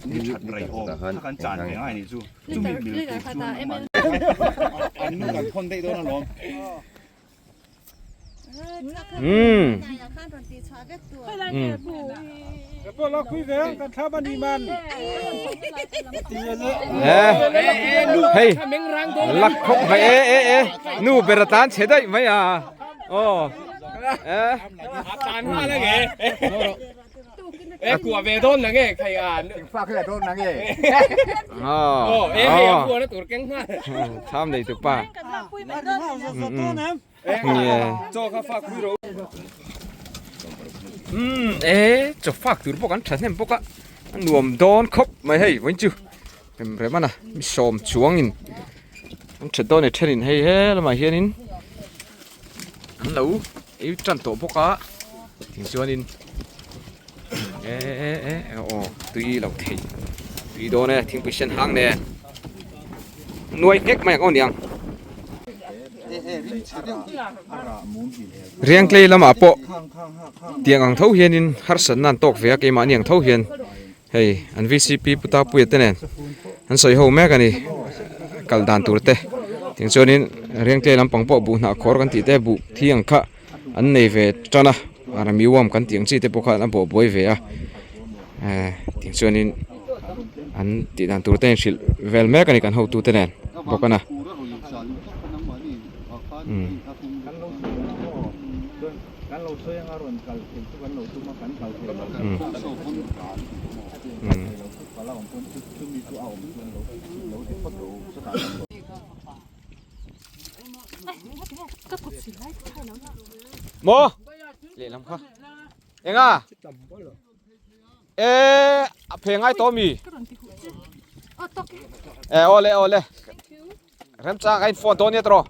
Ni that rei awm kha kan chan ve ngai nih chu chumi mil tur chuan nangmah an nu kan thawn daih dawn alawm. Hei lak khawp mai e e e nu ber a tlan chhe daih mai a aw e. E kuah ve dawn na nge khai a. Fa khi la dawn na nge. Oh, e hei a phuan a tur keng nghal. Tham nei tu pa. Chaw kha fak pui ro. E chaw fak tur pawh kan tha hnem bawk a. A nuam dawn khawp mai hei vawiin chu. Rem rem a na mi sawm chuangin an that dawn e thenin hei he lamah hianin an lo ei tan tawh bawk a tichuanin e e e aw tui lo thei tui dawn e thingpui sen hang nen nuai nghek mai ang aw niang. Riangtlei lamah pawh tiang ang tho hianin harsatna an tawk ve a keimahni ang tho hian hei an vcp pu Tapuia te nen an sawi ho mek a ni kal dan tur te tiang chuanin Riangtlei lampang pawh buh hnah khawr kan tih te buh thi ang kha an nei ve tan a ramiuam kan tih ang chi te pawh khan a bawh buai ve a eh tiang chuanin an tih dan tur te in hrilh vel mek a ni kan hotu te nen bawk a na umm. Maw lehlam kha enga e a phe ngai tawh mi e awle awle remchang a in phone dawn nia tawh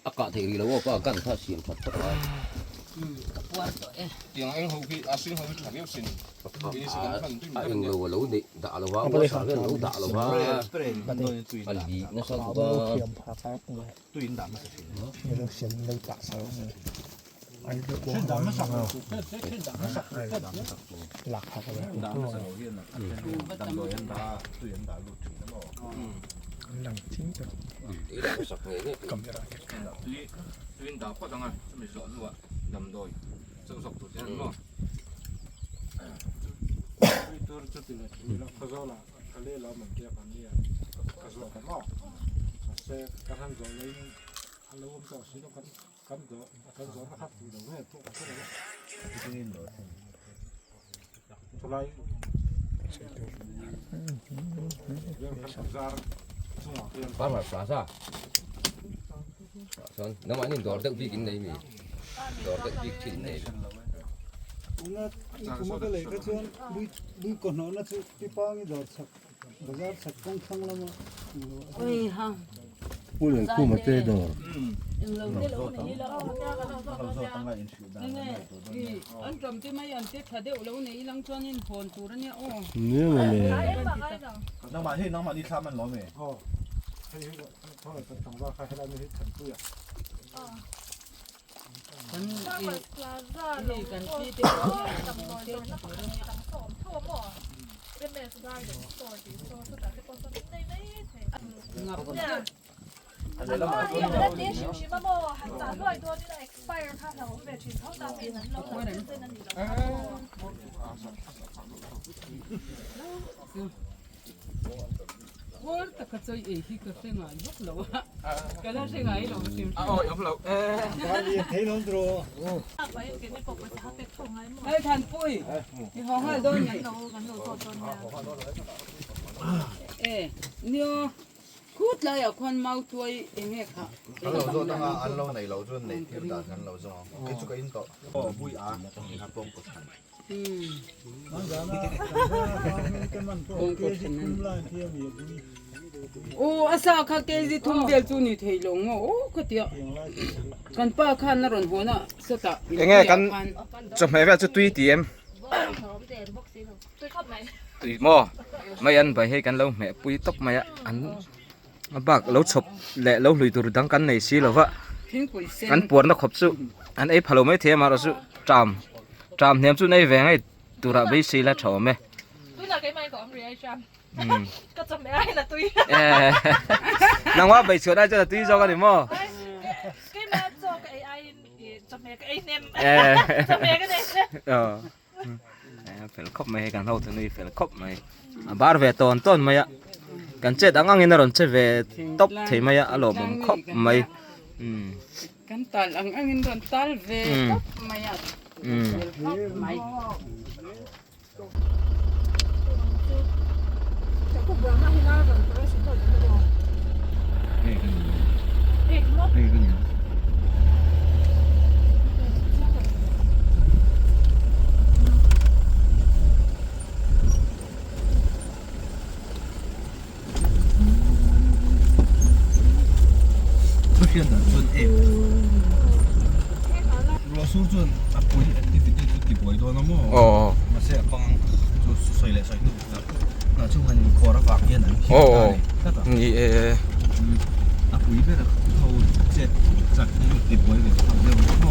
A kah theih rih lo aw pa gun kha siam that phawt a. Tiang eng ho khi a hring ho hi tha viau sin. A eng lo a lo neih dah lo va uasa hian lo dah lo va a lih nasa tuk a. Farmer Plaza ah chuan nangmahni dawr deuh bik in nei mi dawr deuh bik thil in nei Aw a sa kha kg thum vel chu ni thei lo maw aw khatia kan pa khan a rawn hawn a sawtah Enge kan chawhmeh vel chu tui ti em? Tui maw? Mai an bai hei kan lo hmeh pui tawp mai a an a bak lo chhawp leh lo hlui tur dang kan nei si lo va kan puarna khawp chu an ei pha lo mai thei a amaherawhchu ṭam ṭam hnem chu an ei ve ngei turah beisei la ṭha awm e. Nangmah bei chhuah lai chuan a tui zawk a ni maw? Chawhmeh ka ei hnem. Chawhmeh ka nei hnem. Fel khawp mai hei kan hotu nui fel khawp mai. A bar ve tawn tawn mai a. Kan chet ang angin a rawn che ve tawp thei mai a, a lawmawm khawp mai. Kan tal ang angin rawn tal ve tawp mai a, fel khawp mai. Ruahsur chuan a pui activity chu ti buai dawn a maw? Aw. Mahse a pang chu sawi leh sawi hnu ah chu han inkhawr avang hian an him ta a ni tlat a. Ni e. A pui ber a ho chet chak hi chu ti buai ve phak deuh a maw?